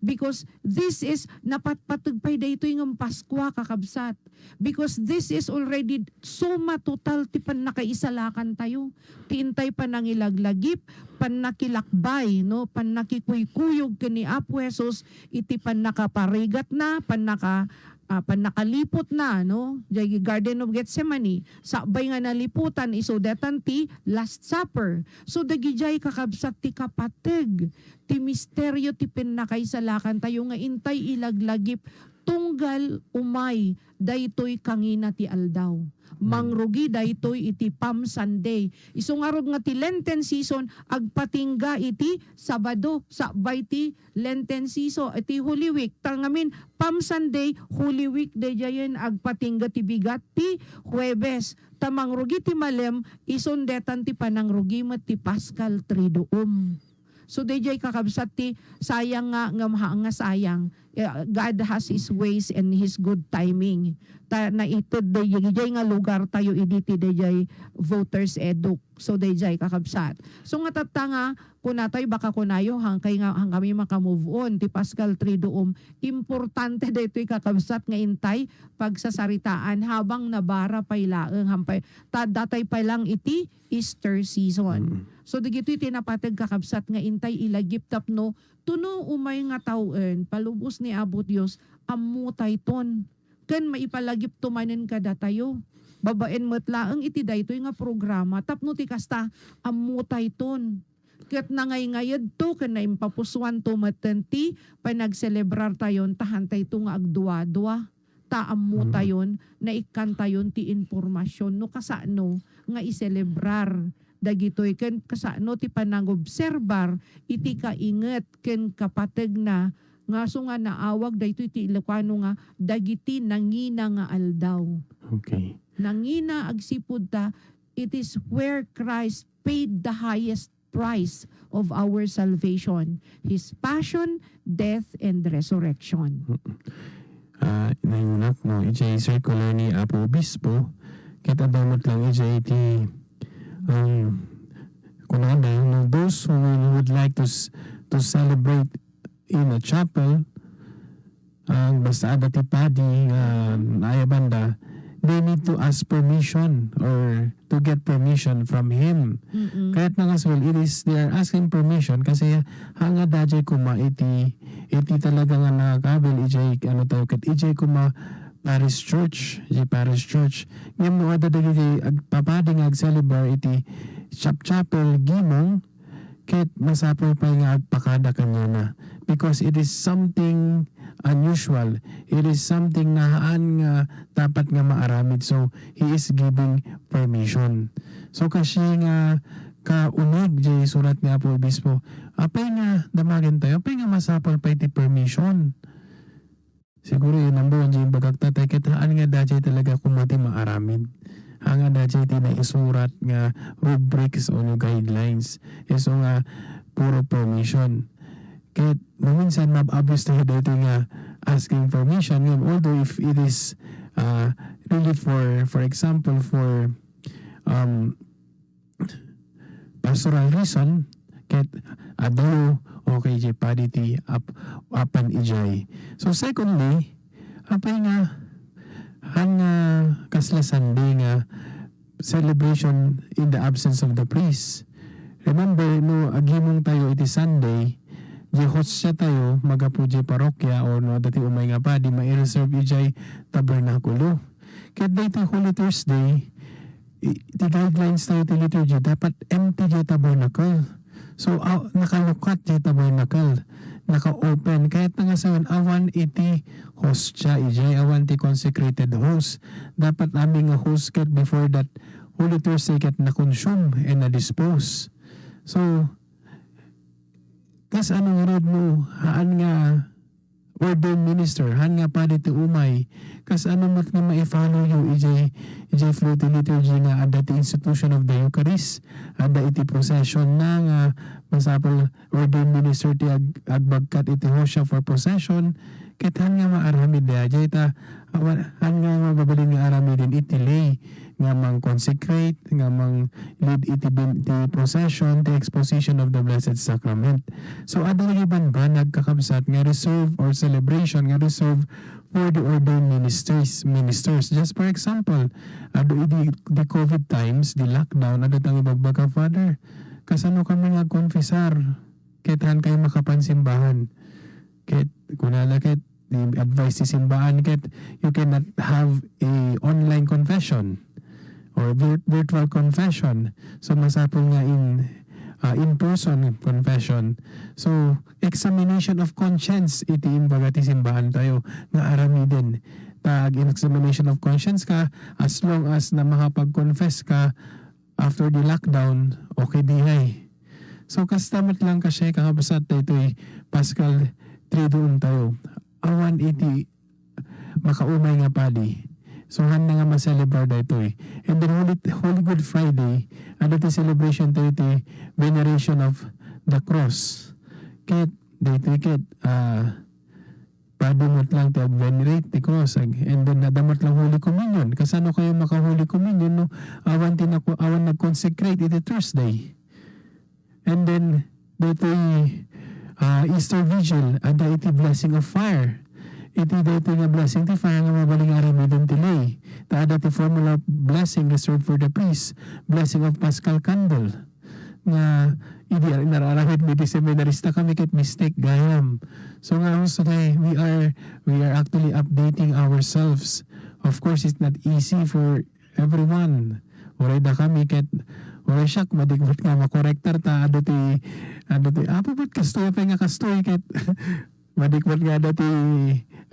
Because this is, napatpateg pay daytoy nga Paskua, kakabsat. Because this is already suma total ti pannakaisalakan tayo. Ti intay panangilaglagip, pannakilakbay, no? Pannakikuykuyog ken ni Apo Jesus iti pannakaparigatna, pannaka-, ah, pannakaliputna, no? Diay Garden of Gethsemane, sakbay nga naliputan, isu daytan ti Last Supper. So, dagidiay kakabsat ti kapateg, ti misterio ti pannakaisalakan tayo nga intay ilaglagip tunggal Gal umay daytoy kangina ti aldaw. Mangrugi daytoy iti Palm Sunday. Isu ngarud nga ti Lenten season, agpatingga iti Sabado, sakbay ti Lenten season, iti Holy Week. Ta ngamin, Palm Sunday, Holy Week, daydiayen agpatingga ti bigat ti Huwebes. Ta mangrugi ti malem, isun detan ti panangrugi met ti Paschal Triduum. So, daydiay kakabsat ti sayang nga, nga maha-, nga sayang. Eh, God has His ways and His good timing. Ta naited daydiay nga lugar tayo idi ti daydiay voters eduk. So, daydiay kakabsat. So, nga tatta nga, kunatay baka kunayo, hangkay nga, hangkami maka-move on. Ti Paschal Triduum, importante daytoy kakabsat nga intay pagsasaritaan habang nabara pay laeng, hampay, ta datay pay lang iti Easter season. Mm. So, dagitoy ti napateg kakabsat nga intay ilagip tapno tuno umay nga tawen, palubos ni Apo Dios, ammotayton. Ken maipalagipto manen kadatayo. Babaen met laeng iti daytoy nga programa tapno ti kasta, ammotayton. Ket nangayngaydto ken naimpapusoanto metten ti panagselebrartayon ta hantayto nga agduadua. Ta ammotayon, naikkantayon ti impormasyon no kasano nga iselebrar dagitoy ken kasano ti panangobserbar iti kainget ken kapategna nga so nga naawag daytoy ti Ilocano nga dagiti nangina nga aldaw. Okay. Nangina agsipud ta, it is where Christ paid the highest price of our salvation, His passion, death, and resurrection. Mm. Ah, nayunak, no, ijay circular ni Apo Obispo, ket adda met lang ijay ti, um, kunada, no, those who would like to s-, to celebrate in a chapel, ang basta adda ti padi nga naayabanda, they need to ask permission or to get permission from him. Mm-mm. Kaya't nga, well, it is, they are asking permission kasi ha nga dajay kuma iti, iti talaga nga nakakabil, ijay, ano tayo, ket ijay kuma parish church, ijay parish church. Ngem no adda dagiti agpapadi nga agselebrar iti chap-, chapel gimong, ket masapul pay nga agpakada kaniana, because it is something unusual. It is something na haan nga dapat nga maaramid. So, he is giving permission. So, kasi nga kauneg di surat ni Apo Obispo, apay nga damagen tayo? Apay nga masapul pay ti permission? Siguro, eh, number one, di imbagak ta, tay ket haan nga daydiay talaga kuma ti maaramid. Haan nga daydiay ti naisurat nga rubrics wenno guidelines. Isu nga puro permission. Ket maminsan, maab-abuse tayo daytoy nga asking permission. Ngem, although if it is, ah, really for, for example, for, um, pastoral reason, ket adu, okay, jay padi ti ap-, apan ijay. So, secondly, apay nga, haan nga kasla Sunday nga celebration in the absence of the priest? Remember, no, agimong tayo iti Sunday, jay hostia tayo, magapu jay parokya, or no, adda ti umay nga padi, maireserve ijay tabernakulo. Ket daytoy Holy Thursday, i-, ti guidelines tayo ti liturgy, dapat empty jay tabernacle. So, ah, nakalukat jay tabernacle, naka-open. Kayatna nga sawen, awan iti hostia ijay, awan ti consecrated host. Dapat amin nga host ket before that Holy Thursday ket na-consume and na-dispose. So, kasano ngarud no haan nga ordained minister, haan nga padi ti umay, kasano met nga mai-follow yo ijay, ijay flow ti liturgy nga adda ti institution of the Eucharist, adda iti procession na nga masapul ordained minister ti ag-, agbagkat iti hostia for procession, ket haan nga maaramid daydiay ta, awan, haan nga mababalin nga aramiden iti lay nga mang-consecrate, nga mang-lead iti bin-, ti procession, ti exposition of the Blessed Sacrament. So, adda dagiti bambanag, kakabsat, nga reserve or celebration nga reserve for the ordained ministers, ministers. Just for example, adu idi, di COVID times, di lockdown, adda tang ibagbaga, "Father, kasano kami nga agkonfesar? Ket haan kayo makapan simbahan." Ket kunana ket, di advice ti simbahan ket, you cannot have a online confession or vir-, virtual confession. So, masapul nga in, ah, in-person confession. So, examination of conscience iti imbaga ti simbahan tayo nga aramiden. Ta ag-, examination of conscience ka, as long as na makapag-confess ka after the lockdown, okay diay. So, kasta met lang kasi, kakabsat, daytoy Paschal Triduum tayo. Awan iti makaumay nga padi. So, haanna nga maselebrar daytoy. And then Holy, Holy Good Friday, adda ti celebration tayo ti veneration of the cross. Ket, daytoy ket, ah, padi met lang ti ag-venerate ti cross. Ag-, and then, adda met lang Holy Communion. Kasano kayo maka-Holy Communion, no? Awan ti naku-, awan nag-consecrate iti Thursday. And then, daytoy, ah, Easter Vigil, adda iti blessing of fire. Iti daytoy nga blessing ti fire nga mabalin nga aramiden ti lay. Ta adda ti formal blessing reserved for the priest, blessing of Paschal candle. Nga, idi ar-, inararamid mi ti seminarista kami ket mistake gayam. So nga, also, we are, we are actually updating ourselves. Of course, it's not easy for everyone. Uray dakami ket, uray siak, madikmat nga makorektar ta, adu ti, adu ti, "Apo, ba't kastoy, apay nga kastoy?" Ket madikmat nga ada ti,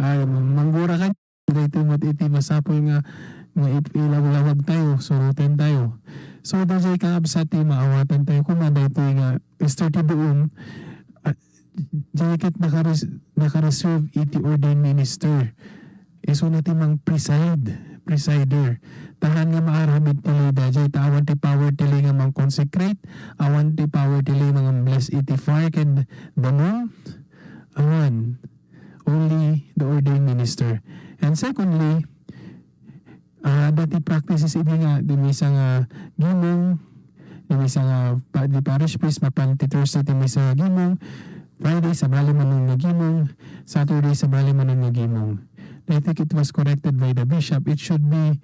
ah, manggura kan, daytoy met iti masapul nga, nga ip-, ilawlawag tayo, suroten tayo. So, dayjay kakabsat ti maawatan tayo, koma daytoy nga Easter Te Deum, ah, Diay ket nakares-, nakareserve iti ordained minister. Isuna ti mang-preside, presider. Ta haan nga maaramid ti lay dayjay, ta awan ti power ti lay nga mang-consecrate, awan ti power ti lay nga mang-bless iti fire ken danum. Awan. Only the ordained minister. And secondly, ah, adda ti practices idi nga ti maysa nga gimong, ti maysa nga pa-, ti parish priest, mapan ti Thursday ti maysa nga gimong, Friday, sabali manen nga gimong, Saturday, sabali manen nga gimong. I think it was corrected by the bishop. It should be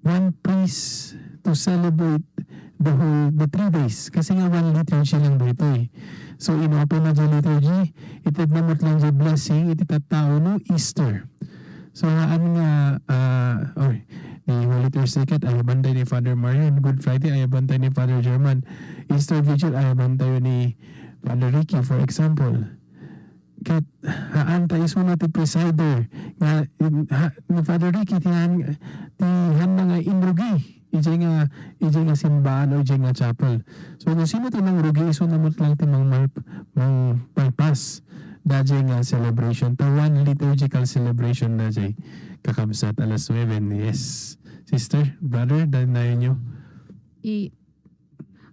one priest to celebrate the whole, the three days. Kasi nga one liturgy lang daytoy. So, in-open na diay liturgy, itedna met lang diay blessing iti tattao no Easter. So, haan nga, ah, oy, ni Holy Thursday ket, ayaban tayo ni Father Marion. Good Friday, ayaban tayo ni Father German. Easter Vigil, ayaban tayo ni Father Ricky, for example. Ket, haan ta isuna ti presider nga, ha, ni Father Ricky, ti haan, ti haanna nga inrugi. Idiay nga, idiay nga simbaan o idiay nga chapel. So, no sino ti nangrugi, isuna met lang ti mangmal-, mangpalpas dayjay nga celebration. Ta one liturgical celebration dayjay, kakabsat, alas nuebe. Yes. Sister, brother, daynayon nyo. I-,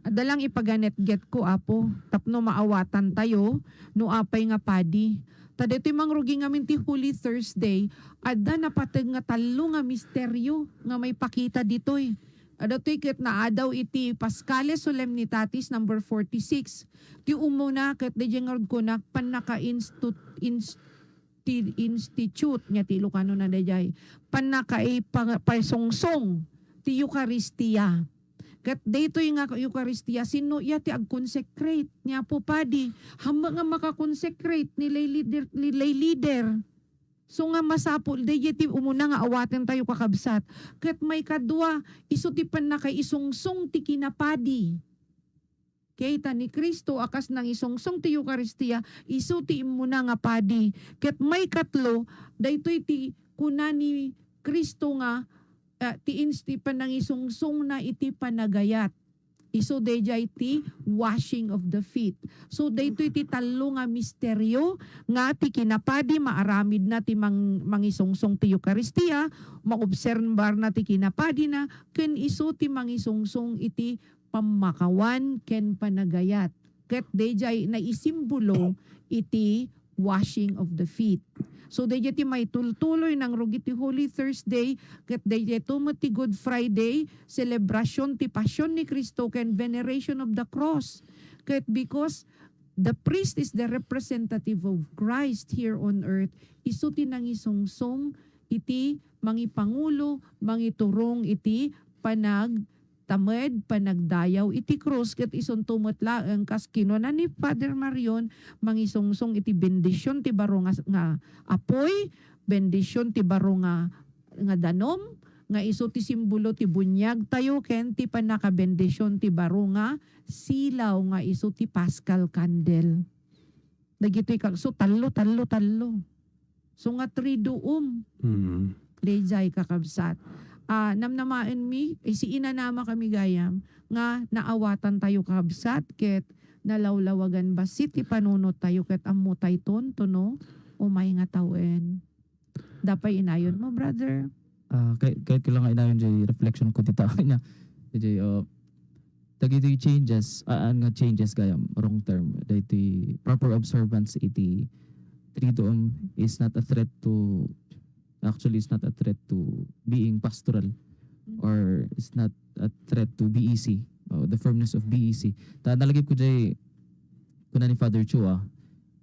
adda lang ipaganetgetko, Apo, tapno maawatan tayo no apay nga padi. Ta daytoy mangrugi ngamin ti Holy Thursday, adda napateg nga tallo nga misterio nga maipakita ditoy. Adda toy ket naadaw iti Paschale Solemnitatis number forty-six. Ti umuna ket dayjay ngarud kunak pannakainstu-, ins-, ti institute nia ti Ilocano na dayjay. Pannakaipa-, paisungsong ti Eukaristia. Ket daytoy nga Eukaristia, sinno iya ti ag-consecrate? Ni Apo Padi, hammo nga maka-consecrate ni lay leader, ni lay leader. So nga masapul, dayjay ti umuna nga awaten tayo, kakabsat. Ket maikadua, isu ti pannakaisungsong ti kinapadi. Kayta ni Cristo a kas nangisungsong ti Eukaristia, isu ti immuna nga padi. Ket maikatlo, daytoy ti kuna ni Cristo nga, ah, ti ins-, ti panangisungsongna iti panagayat. Isu dayjay ti washing of the feet. So, daytoy ti tallo nga misterio nga ti kinapadi, maaramidna ti mang-, mangisungsong ti Eukaristia, maobserbarna ti kinapadina, ken isu ti mangisungsong iti pammakawan ken panagayat. Ket dayjay naisimbolo iti washing of the feet. So, dayjay ti maitultuloy nangrugi ti Holy Thursday, ket dayjay to met ti Good Friday, celebration ti Passion ni Cristo ken veneration of the cross. Ket because the priest is the representative of Christ here on earth, isu ti nangisungsong iti mangipangulo, mangiturong iti panag- tamed panagdayaw iti krus, ket isunto met laeng kas kinuna ni Father Marion, mangisungsong iti bendision ti baro nga, nga apuy, bendision ti baro nga, nga danum, nga isu ti simbolo ti buniagtayo ken ti pannakabendision ti baro nga silaw nga isu ti Paschal candle. Dagitoy kag-, so, tallo, tallo, tallo. So nga triduum. Mm. Dayjay, kakabsat. Ah, namnamaenmi, eh, si inanama kami gayam, nga naawatantayo, kakabsat, ket nalawlawagan bassit ti panunottayo, ket ammotayton, no? Umay nga tawen. Dapay inayon mo, brother? Ah, kay-, kayat ko lang nga inayon jay reflection ko ti tao na. Jay, uh, dagiti changes, ah, an nga changes gayam, wrong term. Dagiti proper observance iti Triduum is not a threat to, actually, is not a threat to being pastoral, mm, or is not a threat to B E C, uh, the firmness of B E C. Ta nalagip ko jay, kuna ni Father Chua,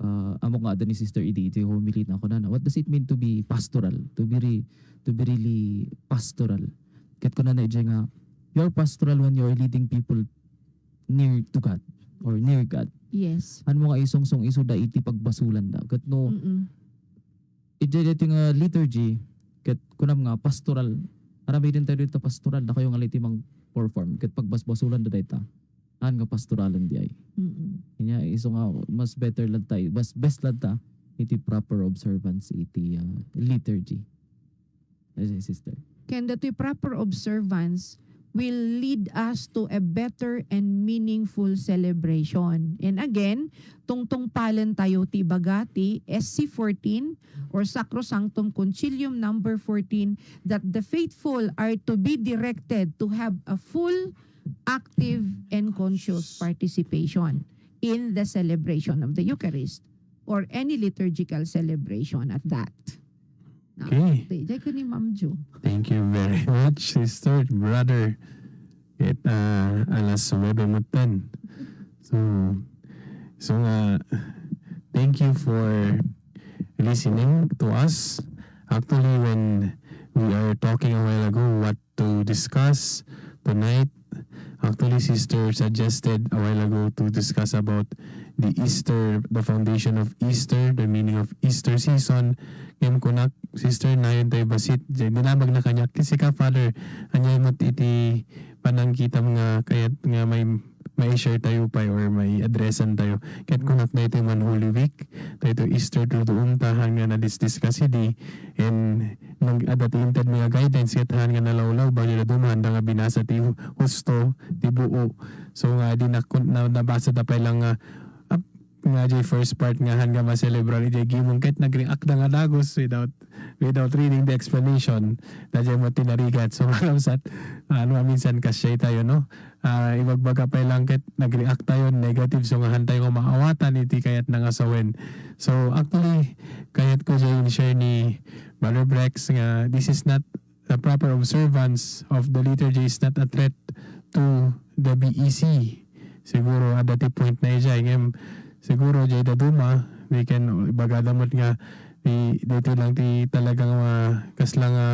ah, amok nga adda ni Sister Edie iti homily na, kunana, "What does it mean to be pastoral? To be re-, to be really pastoral?" Ket kunana idiay nga, "You're pastoral when you're leading people near to God or near God." Yes. Haan mo nga isungsong isuda iti pagbasolanda. Ket no, mm-mm, idiay daytoy nga liturgy, ket kunam nga pastoral, aramiden tayo dita pastoral, dakayo nga laeng ti mang-perform, ket pagbasbasolanda dayta. Haan nga pastoralen diay. Mm-mm. Inya, isu nga mas better latta, mas best latta iti proper observance iti, ah, liturgy. Yes, sister. Ken datoy proper observance will lead us to a better and meaningful celebration. And again, tungtungpalen tayo ti ibaga ti S C fourteen or Sacrosanctum Concilium number fourteen, that the faithful are to be directed to have a full, active, and conscious participation in the celebration of the Eucharist or any liturgical celebration at that. No? Okay. Di, di ko ni Ma'am Jo. Thank you very much, sister, brother. It, uh, alas nuebe metten. So, so nga, thank you for listening to us. Actually, when we are talking a while ago, what to discuss tonight. Actually, Sister suggested a while ago to discuss about the Easter, the foundation of Easter, the meaning of Easter season. Ngem kunak, Sister, nayon tayo bassit. Di, dinamag na kaniak. Kasi ka, Father, anya met iti panangkitam nga kayat nga may mai-share tayo pay or mai-addressan tayo. Ket kunak daytoy man Holy Week, daytoy Easter, triduum ta haan nga na-discuss idi, and nag-, adda ti inted mi nga guidelines ket haan nga nalawlaw, bagyo dadduma, haan da nga binasa ti hu-, husto, ti buo. So nga idi nakun-, na-, nabasa da pay lang nga, ap-, nga diay first part nga haan nga ma-celebrar idiay gimong ket nag-react da nga dagus without without reading the explanation, daydiay met ti narigat. So, kakabsat, ah, no, minsan kasdiay tayo, no? Ah, ibagbaga pay lang ket nag-react tayo negative, so nga haan tayo nga maawatan iti kayatna nga sawen. So, actually, kayat ko diay in-share ni Brother Brex nga this is not, the proper observance of the liturgy is not a threat to the B E C. Siguro, adda ti point na idiay. Ngem, siguro, diay dadduma, we can, ibagada met nga, di, daytoy lang ti talagang, ah, kasla nga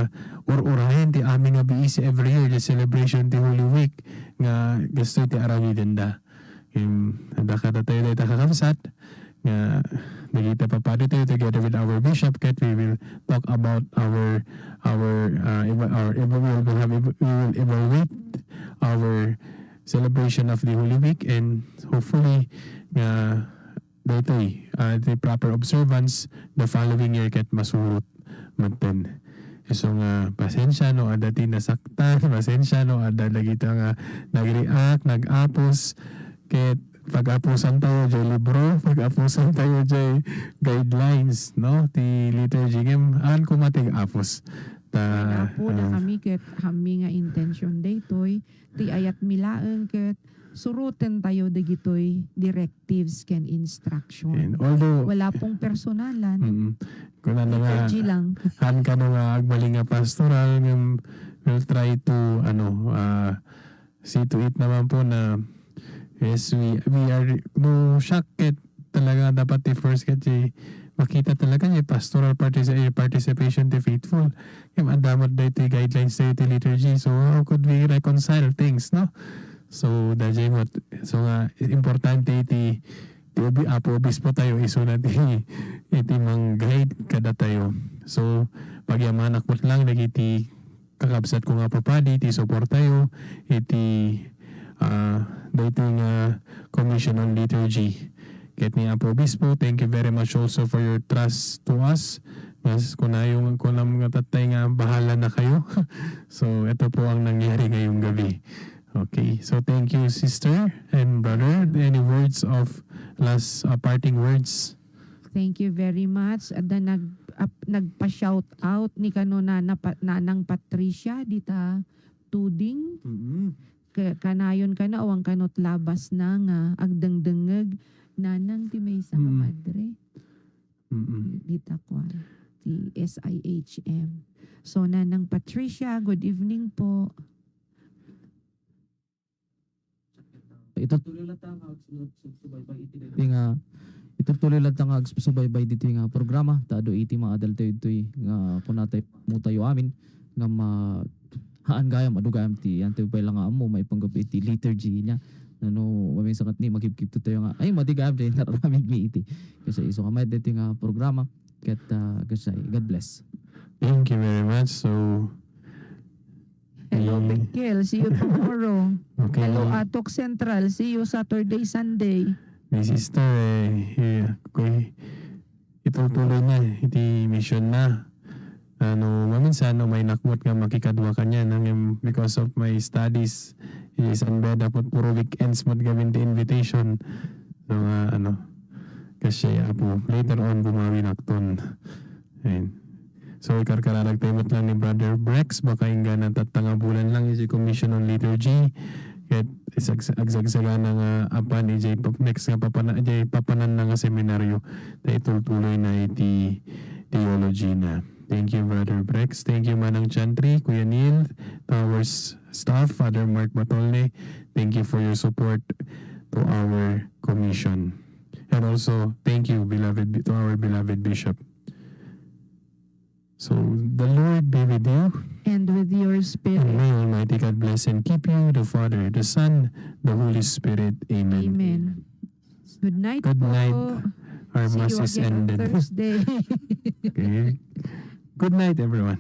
ur-urayen ti amin nga B E C every year, the celebration ti Holy Week, nga gastoy ti aramidenda. Ngem, adda kadatayo dayta, kakabsat, nga dagita papadi tayo together with our bishop, ket we will talk about our, our, uh, eva-, our eva-, we will have eva-, we will evaluate our celebration of the Holy Week, and hopefully nga daytoy, uh, the proper observance the following year ket masurot metten. Isu nga pasensya no adda ti nasaktan, pasensya no adda dagita nga nag-react, nag-apos, ket pag-apusan tayo diay libro, pag-apusan tayo diay guidelines, no, ti liturgy. Ngem, haan koma ti apos. Ta, Apo, ah, dakami ket haanmi nga intention daytoy, ti ayatmi laeng ket suroten tayo dagitoy directives ken instruction. And although, wala pong personalan. Mm. Kunana nga, liturgy lang. Haan kano nga agbalin nga pastoral, ngem we'll try to, ano, ah, see to it naman po na, yes, we, we are, no, shock ket talaga dapat ti first ket ti makita talaga ti pastoral particip-, participation ti faithful. Ngem adda met daytoy guidelines daytoy liturgy. So, how could we reconcile things, no? So, daydiay met, so nga, importante iti, ti obi-, Apo Obispo tayo, isuna ti, iti mang-guide kadatayo. So, pagyamanak met lang dagiti kakabsatko nga papadi, ti suportayo iti, ah, daytoy nga Commission on Liturgy. Ket ni Apo Obispo, thank you very much also for your trust to us. Mas kunayo, kunam nga tatay nga bahala na kayo. So, ito po ang nangyari ngayong gabi. Okay. So, thank you, sister and brother. Any words of last, uh, parting words? Thank you very much. Adda nag-, ap-, nagpa-shout out ni kano Nana Pa-, Nanang Patricia dita Tuding. Mm-mm. Ka-, kanayon kano, awan kano ti labas na nga agdengdengngeg, Nanang, ti maysa nga Mm. padre. Mm-mm. Dita kuan, ti S I H M. So, Nanang Patricia, good evening po. Ito, iti nga, ituloy latta nga agsubaybay ditoy nga programa, ta adu iti maadal tayo ditoy nga kunatayo, mutayo amin, nga ma-, haan gayam, adu gayam ti, yan tayo pay lang nga ammo, maipanggap iti liturgy niya. Nano, maminsan ket ni, magkipkipto tayo nga, ay, madi gayam, di nararamid mi iti. Kasi isu nga mayat ditoy nga programa, ket, ah, kasay, God bless. Thank you very much. So, Hello, mm. Bengkel. See you tomorrow. Okay. Hello, Atok Central. See you Saturday, Sunday. My sister, eh, eh, kuy, itutuloy na iti mission na. Ano, maminsan, no, may nakmot nga makikadua kanian, nang, em, because of my studies, is unbed, dapat puro weekends mo gawin the invitation. So, nga, ano, kasi, apo, later on, bumawi nakton. Ayun. So, ikarkararag tayo met lang ni Brother Brex, baka inggana tatta nga bulan lang iti Commission on Liturgy. Ket isagsa-, agsagsagana nga apan ijay pap-, next nga papana-, ijay papananna nga seminaryo. Ta itultuloy na iti theology na. Thank you, Brother Brex. Thank you, Manang Chantry, Kuya Neil, to our s-, staff, Father Mark Batolne. Thank you for your support to our commission. And also, thank you, beloved bi-, to our beloved Bishop. So, the Lord be with you. And with your spirit. And may Almighty God bless and keep you, the Father, the Son, the Holy Spirit. Amen. Amen. Good night. Good night. Our mass is ended. See you again on Thursday. Okay. Good night, everyone.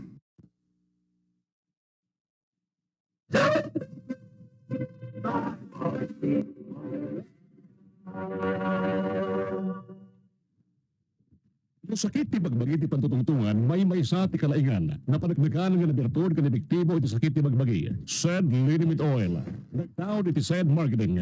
No sakit ti bagbagi ti pantutungtungan, maymaysa ti kalaingan. Napaneknekan nga nabiartuod ken epektibo iti sakit ti bagbagi. Sed Liniment Oil. Nagtaud iti Sed Marketing.